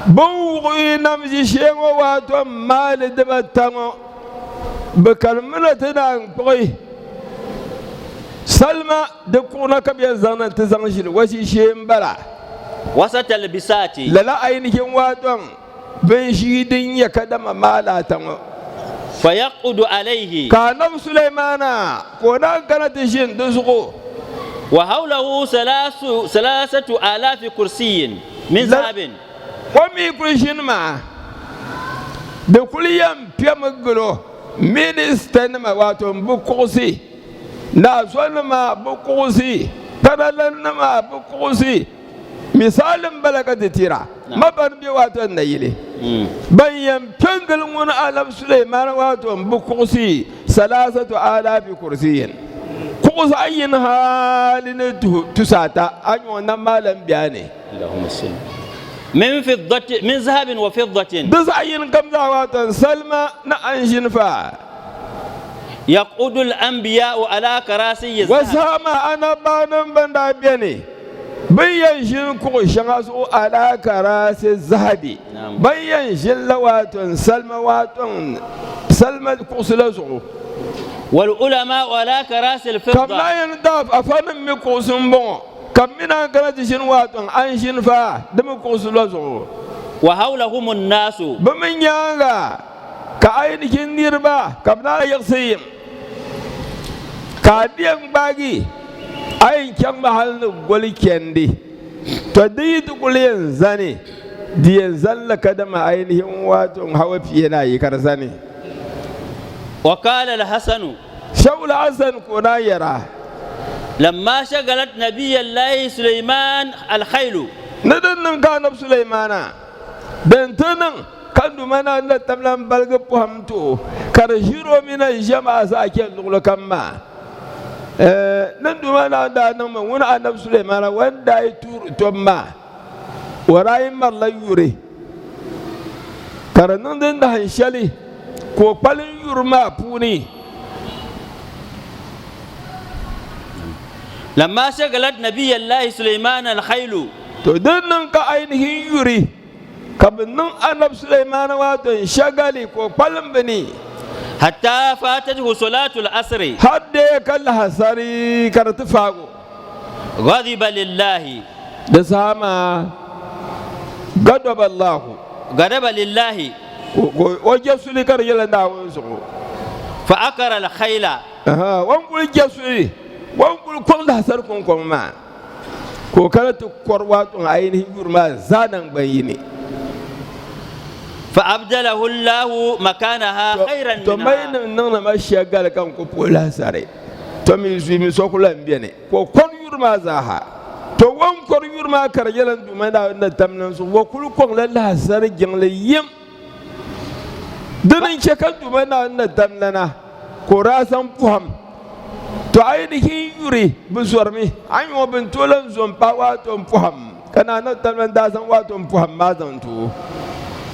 Bɛ ni wuɣi nam ʒishee ŋɔ waato maali dibata ŋɔ, bɛ karimmi na ti naan kpuɣi salima di kuɣu na ka bɛ yɛn zaŋ na nti zaŋ ʒili o ʒishee m-bala. Wasata al-bisaati. Lala ainihin waato bin ʒii din nyɛ kadama maali ata ŋɔ. Fayaqudu alayhi. Ka Anabi Sulaimana ka o naan kana ti ʒini di zuɣu. Wa hawlahu salasatu alaafi kursiyin. Min zahabin. O mi kuli ʒini maa, di kuli yɛn piɛmi gili o minisitanima wato bi kuɣusi, naazonima bi kuɣusi, paralanima bi kuɣusi. Misali m-bala ka ti tira ma ban be wato nayili ban yɛn piɛ n-gili ŋun Anabi Sulaiman wato bi kuɣusi salasatu alaafi kursiyin. Kuɣu zaɣ yini hali ni tusaata a nyuɣu nam maa lan be a ni. Min fiddati, min zahabin wa fiddatin. Di zaɣ yini kam zaa wato n salima ni anzinfa. Yaqudu al-anbiya'u ala karasiyyi zahab. Wasaha maa anabaanim ban daa beni bɛ yɛn ʒini kuɣu shɛŋa zuɣu ala karasi zahabi, ban yɛn ʒinila wato n salima wato n salima kuɣusi la zuɣu. Wal ulama'u ala karasi al-fidda. Ka bɛ lahi yɛn daai afanim mi kuɣusi m-bɔŋɔ, ka bɛ mi naan kana ti ʒini wato n anzinfa di mi kuɣusi la zuɣu. Wa hawlahum an-nasu. Bɛ mi nyaaŋa ka ainihin niriba ka bɛ naan yiɣisi yim, ka a di yɛn gbaagi a yɛn chaŋmi hali ni goli chɛndi, tɔ di yi ti kuli yɛn zani, di yɛn zanila kadama ainihin wato n hawa pia ni ayi ka di zani. Wa qala al-Hasanu. Shawul Hasan ka o daa yɛra. Lamma shagalat Nabiyallahi Sulaiman al-khaylu. Ni din niŋ ka Anabi Sulaimana din ti niŋ. Ka Duuma Naawuni na tam lan baligi pɔhim ti o, ka di ʒir o mi na ʒiɛm a zaa chɛ luɣili kam maa. Ni Duuma Naawuni daa niŋmi ŋun Anabi Sulemaana o ni daa yi tuuri tɔbu maa, o daa yi marila yuri, ka di niŋdi nahin shɛli ka o kpalim yuri maa puuni. Lamma shagalat Nabiyallahi Sulemaana al-khaylu. To di niŋ ka ainihin yuri ka bɛ niŋ Anabi Sulemaana wato n-shagali ka o kpalim bɛ ni. Hatta fatathu salatul asri. Har dee ka lahasari ka di ti faag o. Ghadiba lillahi. Di saha maa gadaba Allahu. Gadaba lillahi. Ka o je suli ka di nyɛla Naawuni zuɣu. Fa akara al-khayla. Aha, o ni kuli je suli, o ni kuli kɔŋ lahasari kuŋkɔŋ maa. Ka o kana ti kɔri wato ainihin yuri maa zaa naŋgban yini. Fa abdalahu Allahu makanaha khayran minha. To ma yi nim niŋdi ma shia gali ka n ku puhi lahasari, to mi zuyi mi so ku lan beni. Ka o kɔri yuri maa zaaha. To o ni kɔri yuri maa ka di nyɛla n Duuma Naawuni ni tam niŋ zuɣu, o kul kɔŋla lahasari jiŋli yim. Dini n-chɛ ka Duuma Naawuni ni tam lana, ka o daa zaŋ pɔhim to ainihin yuri bi zɔrimi. A ni ŋɔ bɛ ni tooi lan zo m-paai waato m-pɔhim, ka Naa ni tam lan daa zaŋ waato m-pɔhim maa zaŋ ti o.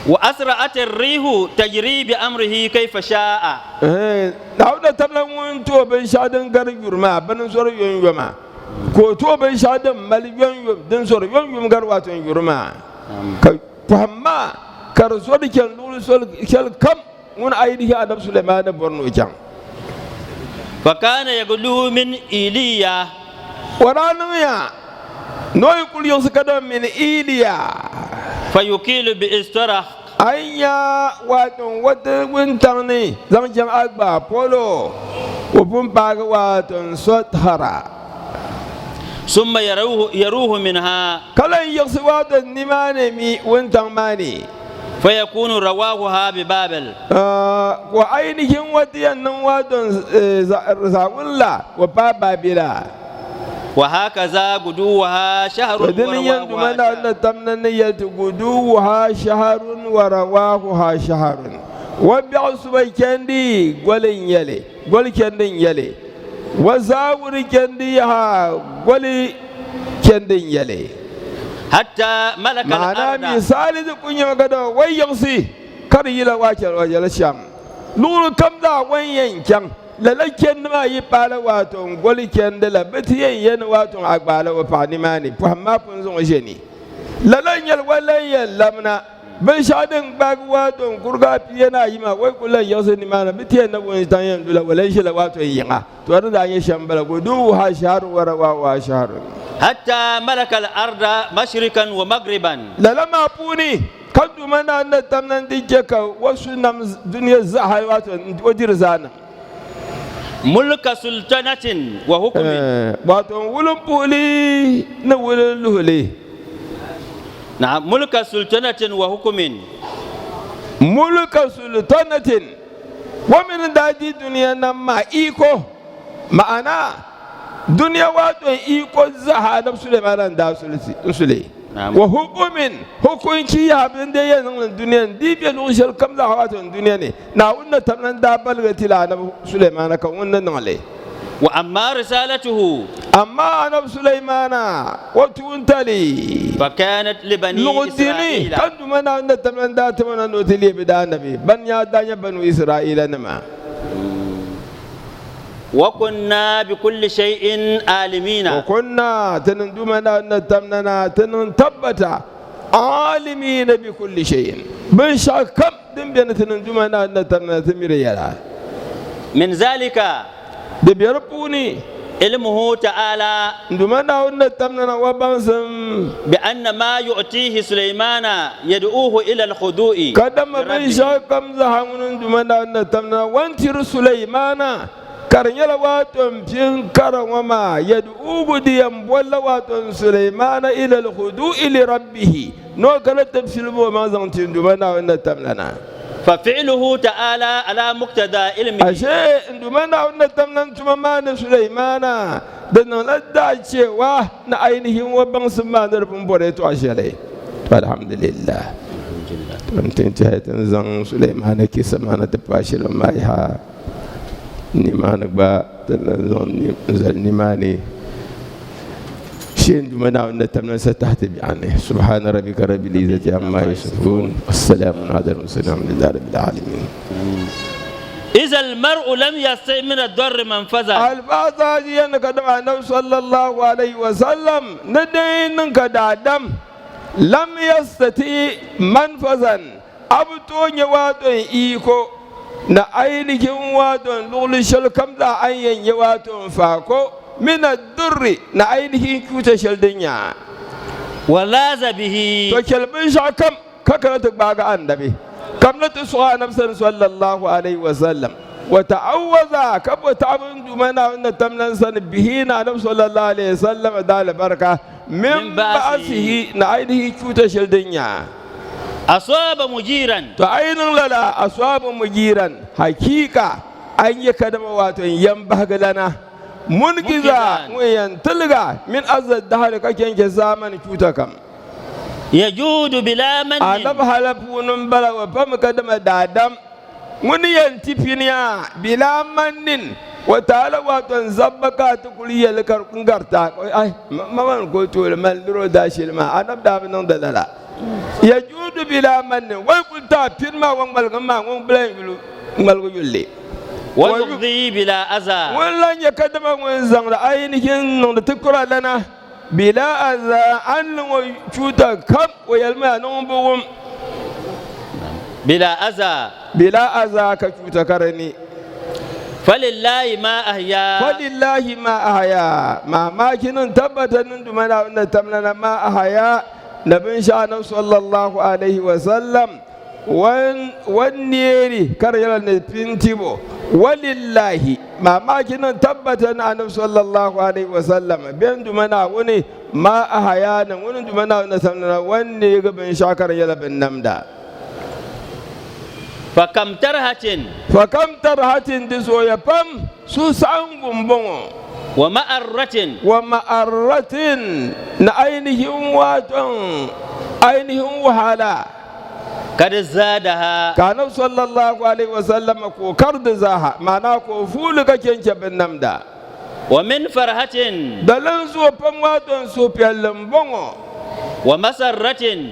Wa asra'at ar-rihu tajri bi amrihi kayfa sha'a. Naawuni ni tam lan ŋun ti o binshɛɣu din gari yuri maa, bɛ ni zɔri yomyoma, ka o ti o binshɛɣu din mali yomyom, din zɔri yomyom gari waato yuri maa, ka pɔhim maa ka di zɔri chani luɣili shɛli kam ŋun ainihi Anabi Sulaiman ni bɔri ni o chaŋ. Fakana yaglu min Iliya. O daa niŋya ni o yi kul yiɣisi kadama min Iliya. Fayukilu bi Istarah. A yi nya wato n-wati wuntaŋ ni zaŋ chaŋ Agba polo, o pun paagi wato n-Sɔtahara. Summa yaruhu minha. Ka lan yiɣisi wato nimaani mi wuntaŋ maa ni. Fayakunu rawahuha bi Babel. Ka ainihin ŋɔ ti yɛn niŋ wato zaawuni la o paai Babila. Wa hakaza guduwuha shahrun To dini yɛn wa duma rawahuha na shahr. na tam na ni yɛli ti guduwuha shahrun wa rawahuha shahrun. Wa biɛɣu suba chandi goli n-nyɛli, goli chandi n-nyɛli. Wa zaawuni chandi yaha goli chandi n-nyɛli. Hatta malaka Maana al-arda. misali di ku nyɛmi ka dama wa yiɣisi ka di yila waa chɛli wa yɛli shɛm. Luɣili kam zaa wa n-yɛn chaŋ lala chandi maa yi paala waato n goli chandi la bɛ ti yɛn yɛni waato a gbaala o paɣa nimaani pɔhim maa pun zaŋ o ʒe ni. Lala n-nyɛli wa lan yɛn labina binshɛɣu din gbaagi waato n kurigi a pia ni ayi maa wa yi ku lan yiɣisi nimaani bɛ ti yɛn na wuntaŋ yɛn dula wa lan ʒila waato yiŋa. To di daa nyɛ shɛm bala, guduwuha shahrun wa rawahuha shahrun. Hatta malaka al-arda mashrikan wa magriban. Lala maa puuni ka Duuma Naa ni tam na nti chɛ ka o su nam dunia zaa wato o diri zaa niŋ. Mulka sultanatin wa hukmin. Wato wulimpuhili ni wulinluhili. Naam, mulka sultanatin wa hukmin. Mulka sultanatin. O mini daa di dunia nam maa iko, ma'ana dunia wato iko zaha Anabi Sulaiman n-daa su li. Wa hukumin, hukunci yaha bɛ ni dee yɛn niŋ li dunia ni, di be luɣ shɛli kam zaha wato dunia ni, Naawuni ni tabila n-daa baligi ti la Anabi Sulaiman ka ŋun ni niŋ li. Wa amma risalatuhu. Amaa Anabi Sulaimana o tuuntali. Fa kanat li bani Luɣ dini Israila. ka Duuma Naawuni ni tabila n-daa tim o na ni o ti leei bɛ daanabi, ban nya daa nyɛ Banu Israila nima. Wa kunna bi kulli shay'in alimina. Wa kunna, ti niŋ Duuma Naawuni ni tamna na ti niŋ tabbata alimina bi kulli shay'in, binshɛɣu kam din beni ti niŋ Duuma Naawuni ni tamna na ti mi di yɛla. Min zalika. Di be di puuni. Ilmuhu ta'ala. N Duuma Naawuni ni tamna na wa baŋsim. Bi anna ma yu'tihi Sulaimana yad'uhu ila al-khudu'i Kadama li rabbihi. binshɛɣu kam zaa ŋuni n Duuma Naawuni ni tamna na wa n-tiri Sulaimana, ka di nyɛla waato m-pi n-kara ŋɔ maa, yad'uhu di yɛn bolila waato n Sulaimana ila al-khudu'i li rabbihi, ni o kana ti filim o maŋ zaŋ ti n Duuma Naawuni ni tamla na. Fa fi'luhu ta'ala ala muqtada ilmihi. Ashe n Duuma Naawuni ni tamla n tuma maa ni Sulaimana, di niŋla daachewa ni ainihin o baŋsim maa ni di pun bɔri yɛtɔɣ shɛli. Alhamdulillah. N tiɛhi ti ni zaŋ Sulemaana kisa maa na ti paai shɛli maa yaha nimaani gba ti lan zaŋ zali nimaani shee n Duuma Naawuni ni tamla sa tahi ti biɛɣu ni. Subhana rabbika rabbil izzati amma yasifun wa salamun ala al-mursalin walhamdulillahi rabbil alamin. Iza al-mar'u lam yastati min ad-darri manfazan. Alfaza yɛn ka dama Annabi sallallahu alaihi wa sallam ni din niŋ ka daadam lam yastati manfazan a bi tooi nyɛ waaton iko ni ainihin waaton luɣili shɛli kam zaa a ni yɛn nyɛ waaton faako min ad-durri ni ainihin chuuta shɛli din nyɛ a. Wa laaza bihi. To chɛli binshɛɣu kam ka kana ti gbaagi Annabi kamina ti sɔɣi Annabi sani sallallahu alaihi wa sallam wa ta'awwaza ka bo taɣibu n Duuma Naawuni ni tamlan sani bihi ni Annabi sallallahu alaihi wa sallam daalibarika min ba'asihi ni ainihi chuuta shɛli din nyɛ a. Asaba mujiran. To a yi niŋ lala asaba mujiran hakiika a yi nyɛ kadama wato n yɛn bahigi lana mungiza ŋun yɛn tiliga min azza dahari ka chɛnchɛ zaamani chuuta kam. Yajudu bila mannin. Annabi hala puuni m-bala o pami kadama daadam ŋuni yɛn ti pini a bila mannin o taala wato n zabba ka a ti kuli yɛli ka n garita ai ma man ko tooli man liri o daashili maa Annabi daa bi niŋdi lala. Yajudu bila mannin o yi kuli ti a pini maa o ŋmaligi maa ŋun bi lahi yuli ŋmaligi yuli li. Wa yuɣdi bila aza. Ŋun lahi nyɛ kadama ŋun zaŋdi ainihin niŋdi ti kura lana. Bila aza a ni niŋ o chuuta kam, o yɛlimi a niŋ buɣim. Bila aza. Bila aza ka chuuta ka di ni. Falillahi ma ahya. Falillahi ma ahya. Mamaki niŋ tabbata niŋ Duuma Naawuni ni tamlana ma ahya ni binshɛɣu Anabi sallallahu alaihi wa sallam wan neeri ka di nyɛla ni pintibo. Walillahi. Mamaki niŋ tabbata ni Anabi sallallahu alaihi wa sallam bɛn Duuma Naawuni ma ahaya ni ŋuni Duuma Naawuni ni samdina wan neegi binshɛɣu ka di nyɛla binnamda. Fakam tarhatin. Fakam tarhatin di zooya pam suhusaɣiŋgu m-bɔŋɔ. Wa ma'arratin. Wa ma'arratin ni ainihin waton ainihin wahala. Kad zaadaha. Ka Anabi sallallahu alaihi wa sallam ko kar di zaaha, ma'ana ko fuuli ka chɛnchɛ binnamda. Wa min farhatin. Dalin zuɣu pam waton suhupiɛlli m-bɔŋɔ. Wa masarratin.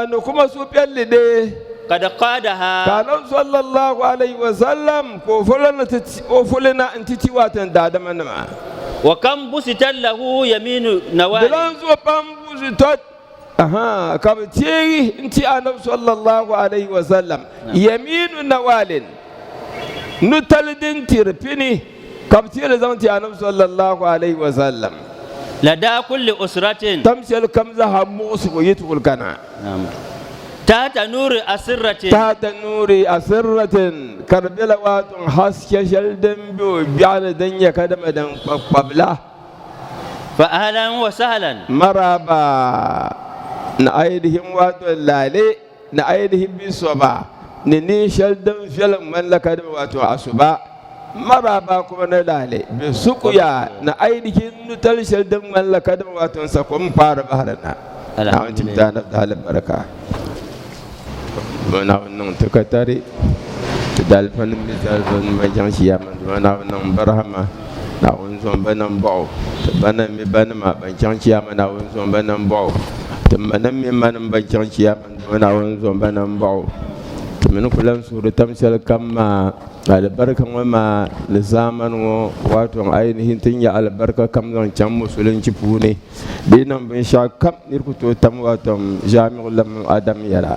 Ni kuma suhupiɛlli dee. Kad qaadaha. Ka Anabi sallallahu alaihi wa sallam ko fulina n-ti ti waton daadamanima. Wa kam busitat lahu yaminu nawali. Dalin zuɣu pam busitat Aha, ka bɛ teegi n-ti Anabi sallallahu alaihi wa sallam yaminu nawalin, nutali din tiri pini, ka bɛ teeli zaŋ ti Anabi sallallahu alaihi wa sallam. Lada kulli usratin. Tam shɛli kam zaa muɣisigu yi ti kuli kana. Tahta nuuri asirratin. Tahta nuuri asirratin, ka di bela waatɔŋ haske shɛli din be o gbiɛɣu ni din nyɛ kadama din kpabikpabila. Fa ahlan wa sahlan. Maraba ni ainihin wato lale ni ainihin bisoba ni ni shɛli din viɛlim ŋmanila kadama wato asuba. Maraba kuma ni lale bi sukuya ni ainihin nutali shɛli din ŋmanila kadama wato sakom kpaari bahiri na. Naawuni tim ti anabi daalibarika. Naawuni niŋ ti ka tari ti daalifanim bɛ daalifanima chaŋ Chiyaama Duuma Naawuni niŋ barahama Naawuni zaŋ ba nambɔɣu ti banim mi banima ban chaŋ Chiyaama Naawuni zaŋ ba nambɔɣu ti manim mi manim ban chaŋ Chiyaama Duuma Naawuni zaŋ ba nambɔɣu ti mini ku lan suhuri tam shɛli kam maa alibarika ŋɔ maa ni zaamani ŋɔ wato ainihin ti nya alibarika kam zaŋ chaŋ musulinchi puuni. Di yi niŋ binshɛɣu kam nir ku tooi tam watom Jamiu lam Adam yɛla.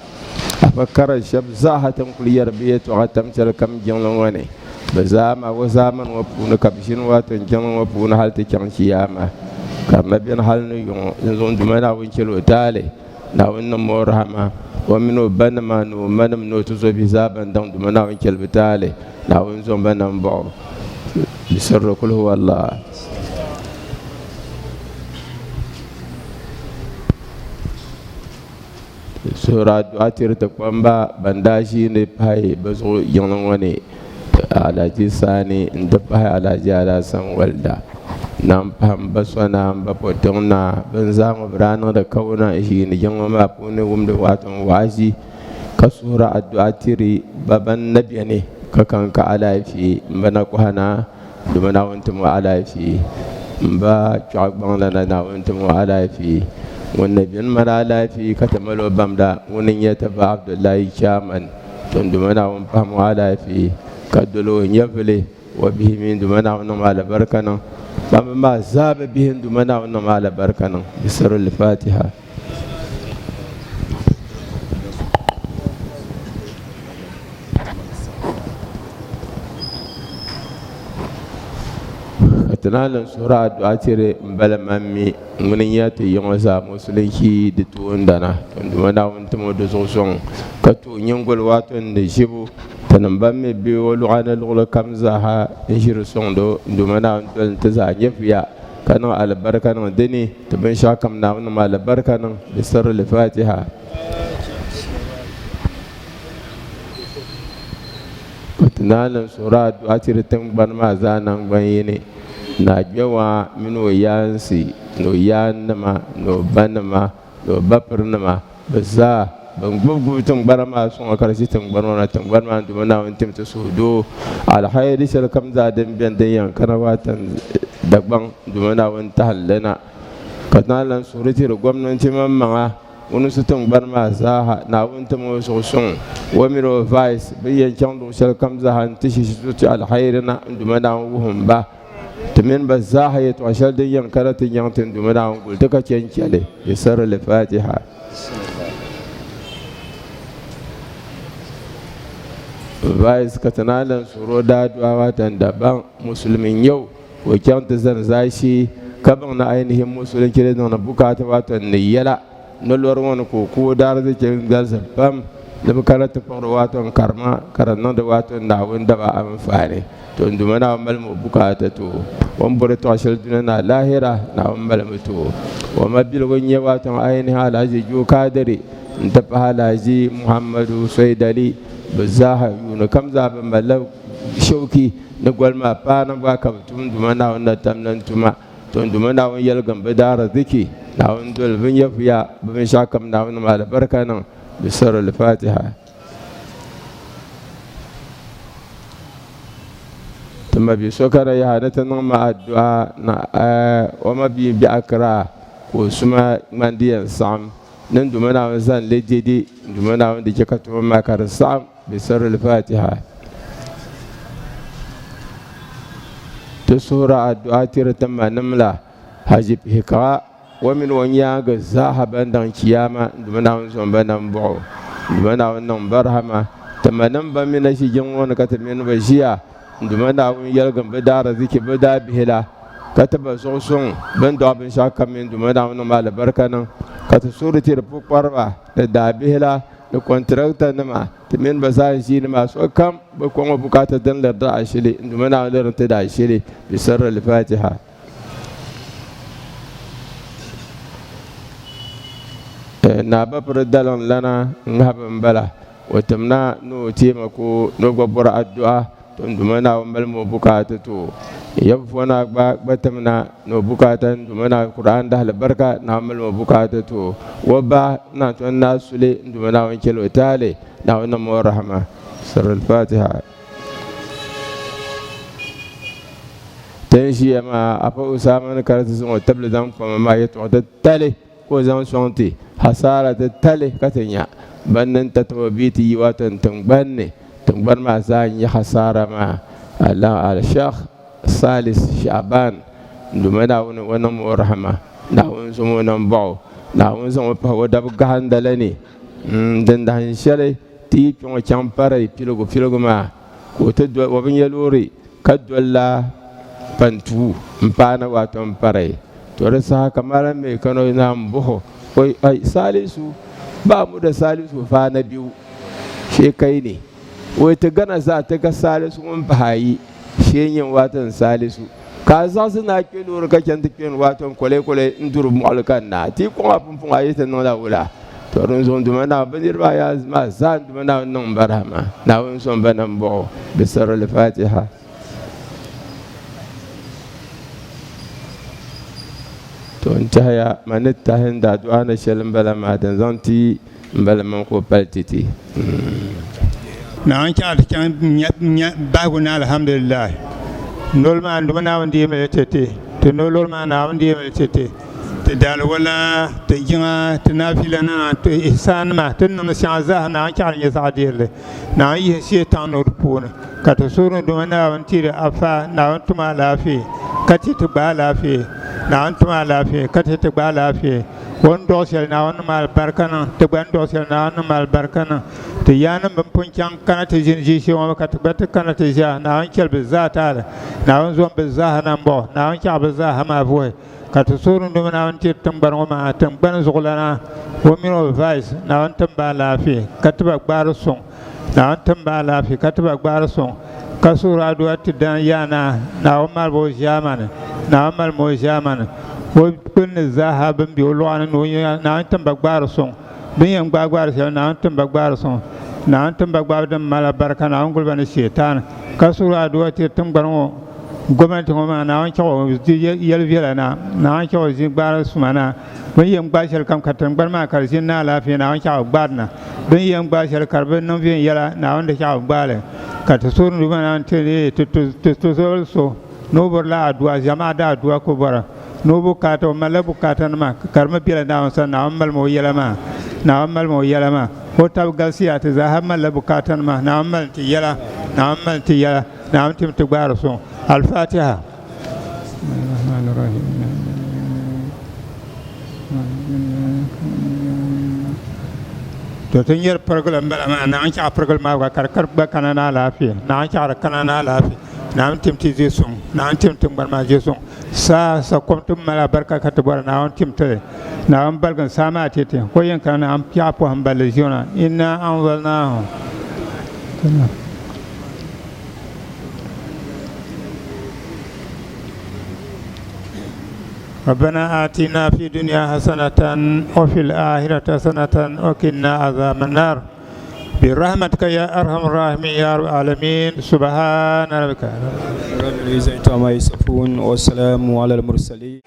Afa kara shɛba zaaha ti ni kuli yɛri bɛ yɛtɔɣa tam shɛli kam jiŋli ŋɔ ni, bɛ zaa maa o zaamani ŋɔ puuni ka bɛ ʒini watom jiŋli ŋɔ puuni hali ti chaŋ chiyaama. Ka di na beni hali ni yuŋ, dinzuɣu n Duuma Naawuni chɛl o taali, Naawuni niŋm o rahama, o mini o banima ni o manim ni o tuzobihi zaa ban daŋ Duuma Naawuni chɛli bɛ taali, Naawuni zaŋ ba nambɔɣu. Bisirri kul huwa Allah. Suhuri addu'a tiri ti kpamba ban daa ʒiindi pahi bɛ zuɣu jiŋli ŋɔ ni, Alhaji Sani n-ti pahi Alhaji Alhassan Walda, na m-pahi m ba Sɔna, m ba Potiŋ Naa, bɛn zaa ŋɔ bɛ daa niŋdi kawuna n-ʒiindi jiŋli ŋɔ maa puuni wumdi waatu n waazi. Ka suhiri addu'a tiri ba ban na beni ka kan ka alaafee. M ba Nakoha Naa, Duuma Naawuni tim o alaafee. M ba Kpiɔɣu Gbaŋlana, Naawuni tim o alaafee. Ŋun na beni mali alaafee ka ti mali o bamda, ŋuni n-nyɛ ti ba Abdullahi Chairman. To n Duuma Naawuni pahim o alaafee ka doli o nyɛvili o bihi mini Duuma Naawuni niŋm alibarika niŋ. Kpamba maa zaa bi bihi n Duuma Naawuni niŋm alibarika niŋ. Bisirili Fatiha. Ka ti naan niŋ suhuri addu'a tiri m bala man mi ŋuni n-nyɛ ti yiŋɔ zaa musulinchi di toondana. To n Duuma Naawuni tim o di zuɣu sɔŋ ka ti o nyiŋgoli waato n di ʒibu. Tinim ban mi be o luɣa ni luɣili kam zaaha n-ʒiri sɔŋdi o. N Duuma Naawuni doli n-ti zaa nyɛvuya ka niŋ alibarika niŋ di ni. Ti binshɛɣu kam Naawuni niŋmi alibarika niŋ di sirili Fatiha. Ka ti naan niŋ suhuri addu'a tiri tiŋgbani maa zaa naŋgban yini, Naa Gbewaa mini o yaansi ni o yaannima ni o banima ni o bapirinima, bɛ zaa ban gbubi gbubi tiŋgbana maa suŋa ka di ʒi tiŋgbani ŋɔ na. Tiŋgbani maa ni Duuma Naawuni tim ti suhudoo alhairi shɛli kam zaa din beni din yɛn kana waatan Dagbaŋ Duuma Naawuni tahili li na. Ka ti naan lan suhuri tiri gomnanti maŋmaŋa ŋun su tiŋgbani maa zaaha, Naawuni tim o zuɣu suŋ o mini o vice bɛ yɛn chaŋ luɣ shɛli kam zaaha nti shi shituti alhairi na n Duuma Naawuni wuhim ba. Ti mini ba zaaha yɛtɔɣ shɛli din yɛn kana ti nyaŋ ti n Duuma Naawuni guli ti ka chɛ n-chɛ li. Di sirili Fatiha. Vice ka ti naan lan suhiri o daadua waatan Dagbaŋ Musulimi n-nyɛ o ka o chaŋ ti zani zaashee ka baŋ ni ainihin musulinchi di niŋdi bukaata waatan ni yɛla ni lɔri ŋɔ ni ka o ku o daarzichi n-galisi pam ni bɛ kana ti kpuɣiri waatan karima ka di niŋdi waatan Naawuni daba anfaani. To n Duuma Naawuni malimi o bukaata ti o. O ni bɔri tɔɣ shɛli dunia ni alaahira, Naawuni malimi ti o. O mabiligu n-nyɛ waatan ainihin Alhaji Joe Kadiri n-ti pahi Alhaji Muhammadu Soidali. Bɛ zaaha yuuni kam zaa bɛ malila shauki ni goli maa paai na gba ka bɛ tum Duuma Naawuni na tam ni n-tuma. To n Duuma Naawuni yɛligim bɛ daariziki, Naawuni doli bɛ nyɛvuya, bɛ binshɛɣu kam Naawuni niŋm alibarika niŋ. Bi sirili Fatiha. Ti mabia so ka di yaha ni ti niŋ ma addu'a ni o mabia be Accra ka o suma ŋmani di yɛn saɣim ni n Duuma Naawuni zani li dɛde n Duuma Naawuni di chɛ ka tuma maa ka di saɣim bi sirili Fatiha. Ti suhiri addu'a tiri ti manim la Haji Pihikaɣa. O mini o nyaaŋa zaaha ban daŋ Chiyaama Duuma Naawuni zom ba nambɔɣu. Duuma Naawuni niŋm ba rahama. Ti manim ban mi na ʒi jiŋ ŋɔ ni ka ti mini ba ʒiya. Duuma Naawuni yɛligim bɛ daariziki bɛ daabihi la, ka ti ba zuɣu suŋ bɛ ni dɔɣi binshɛɣu kam mini Duuma Naawuni niŋm alibarika niŋ, ka ti suhuri tiri pukpariba ni daabihi la ni kɔntiraktanima. Ti mini ba zaa n-ʒiini maa sokam bi kɔŋ o bukaata din liri daashili. Duuma Naawuni liri ti daashili. Bi sirri Al-Fatiha. Naa Bapiri daliŋ lana ŋahibu m-bala. O timna ni o taimako ni o gba bɔri addu'a to n Duuma Naawuni malimi o bukaata ti o. Yab Fɔnaa gba gba timna ni o bukaata n Duuma Naawuni Kur'aan dahili barika Naawuni malimi o bukaata ti o. O ba Naa Tɔn Naa Sule n Duuma Naawuni chɛli o taali Naawuni niŋmi o rahama. Siril Fatiha. Ti ni ʒiya maa, Afa Usama ni kari ti zaŋ o tibili zaŋ kpa ma maa yɛtɔɣa ti tali ka o zaŋ sɔŋ ti, hasaara ti tali ka ti nya ban niŋ tatabo bee ti yi wato n tiŋgbani ni, tiŋgbani maa zaa n-nya hasaara maa. Allah Al-Shekh Salis Sha'ban, Duuma Naawuni o niŋmi o rahama, Naawuni zom o nambɔɣu, Naawuni zaŋ o pahi o dab gahinda la ni, din dahin shɛli ti yi kpe ŋɔ chaŋ pari piligu piligu maa ka o ti doli o bi nya loori ka dolila pantuu m-paana waato m-pari. To di saha ka Malam mi Kano naan bɔh o, Oi, ai, Salisu, ba mu da Salisu fa na biyu, shee kai ne. Oi, ti Ghana zaa ti ka Salisu ŋun pahi ayi, shee nyin waato n Salisu. Ka a zaɣisi ni a kpe loori ka chani ti kpɛni waato n kɔlekɔle n-duri mɔɣili ka n na. Ti yi kɔŋ a pumpɔŋ a yi ti niŋla wula? To din zuɣu n Duuma Naawuni, bɛ niriba ayi maa zaa n Duuma Naawuni niŋ ba rahama. Naawuni sɔŋ ba nambɔɣu. Bɛ sirili Fatiha. To n tɛhiya ma ni tahi n daadua ni shɛli m-bala maa din zaŋ ti m-bala mini ka o pali titi. Naawuni chaŋ ti chaŋ nya bahigu ni alhamdulillahi. Noli maa dumi Naawuni deemi li ti ti, ti nolɔri maa Naawuni deemi li ti ti, ti daaliwala, ti jiŋa, ti naafilanima, ti ihsaanima, ti ni niŋdi shɛŋa zaaha Naawuni chaɣ li nyɛ zaɣ deerili. Naawuni yihi shee ni di puuni ka ti suhuri ni duma Naawuni tiri afa Naawuni tum alaafee ka ti ti gba alaafee Naawuni tum alaafee ka ti ti gba alaafee o ni dɔɣi shɛli Naawuni niŋ alibarika niŋ ti gba ni dɔɣi shɛli Naawuni niŋ alibarika niŋ ti yaannim bɛn pun chaŋ kana ti ʒini ʒiishee ŋɔ ka ti gba ti kana ti ʒiya Naawuni chɛli bɛ zaa taali Naawuni zom bɛ zaaha nambɔɣu Naawuni chaɣ bɛ zaaha maa vuhi Ka ti suhuri ni domi Naawuni tiri tiŋgbani ŋɔ maa tiŋgbani zuɣulana o mini o vice Naawuni tim ba alaafee ka ti ba gbaari suŋ Naawuni tim ba alaafee ka ti ba gbaari suŋ ka suhuri aduwa ti dan yaa naa Naawuni mali ba o ʒiɛmani Naawuni mali ma o ʒiɛmani o kpinni zaaha bɛn be o luɣa ni ni o Naawuni tim ba gbaari suŋ bɛ ni yɛn gbaai gbaari shɛli Naawuni tim ba gbaari suŋ Naawuni tim ba gbaabu din mali barika Naawuni guli ba ni Shetani ka suhuri aduwa tiri tiŋgbani ŋɔ gomnanti ŋɔ maa Naawuni chaɣ o di yɛli viɛla na Naawuni chaɣ o ʒi gbaari suma na bɛ ni yɛn gbaai shɛli kam ka tiŋgbani maa ka di ʒini ni alaafee Naawuni chaɣ o gbaari na bɛ ni yɛn gbaai shɛli ka di bi niŋ viɛnyɛla Naawuni di chaɣ o gbaai li ka ti suhuri ni Duuma Naawuni ti ti ti so ni o bɔrila aduwa ʒɛmaa daa aduwa ka o bɔra ni o bukaata o malila bukaatanima ka di mi bela Naawuni sani Naawuni malimi o yɛla maa Naawuni malimi o yɛla maa o tab galisiya ti zaaha malila bukaatanima Naawuni malim ti yɛla Naawuni malim ti yɛla Naawuni tim ti gbaari suŋ Al-Fatiha. To ti nyɛri pirigili m-bala maa Naawuni chaɣ pirigili maa gba ka di gba kana ni alaafee Naawuni chaɣ di kana ni alaafee Naawuni tim ti ʒe suŋ Naawuni tim tiŋgbani maa ʒe suŋ saa sa kom ti mali alibarika ka ti bɔri Naawuni tim ti li Naawuni baligim saa maa ti ti ko yɛn kana Naawuni piɛɣu pɔhim balli ʒiona Inna anzalnaahu ربنا آتنا في الدنيا حسنة وفي الآخرة حسنة وقنا عذاب النار برحمتك يا أرحم الراحمين يا رب العالمين سبحان ربك رب العزة عما يصفون والسلام على المرسلين.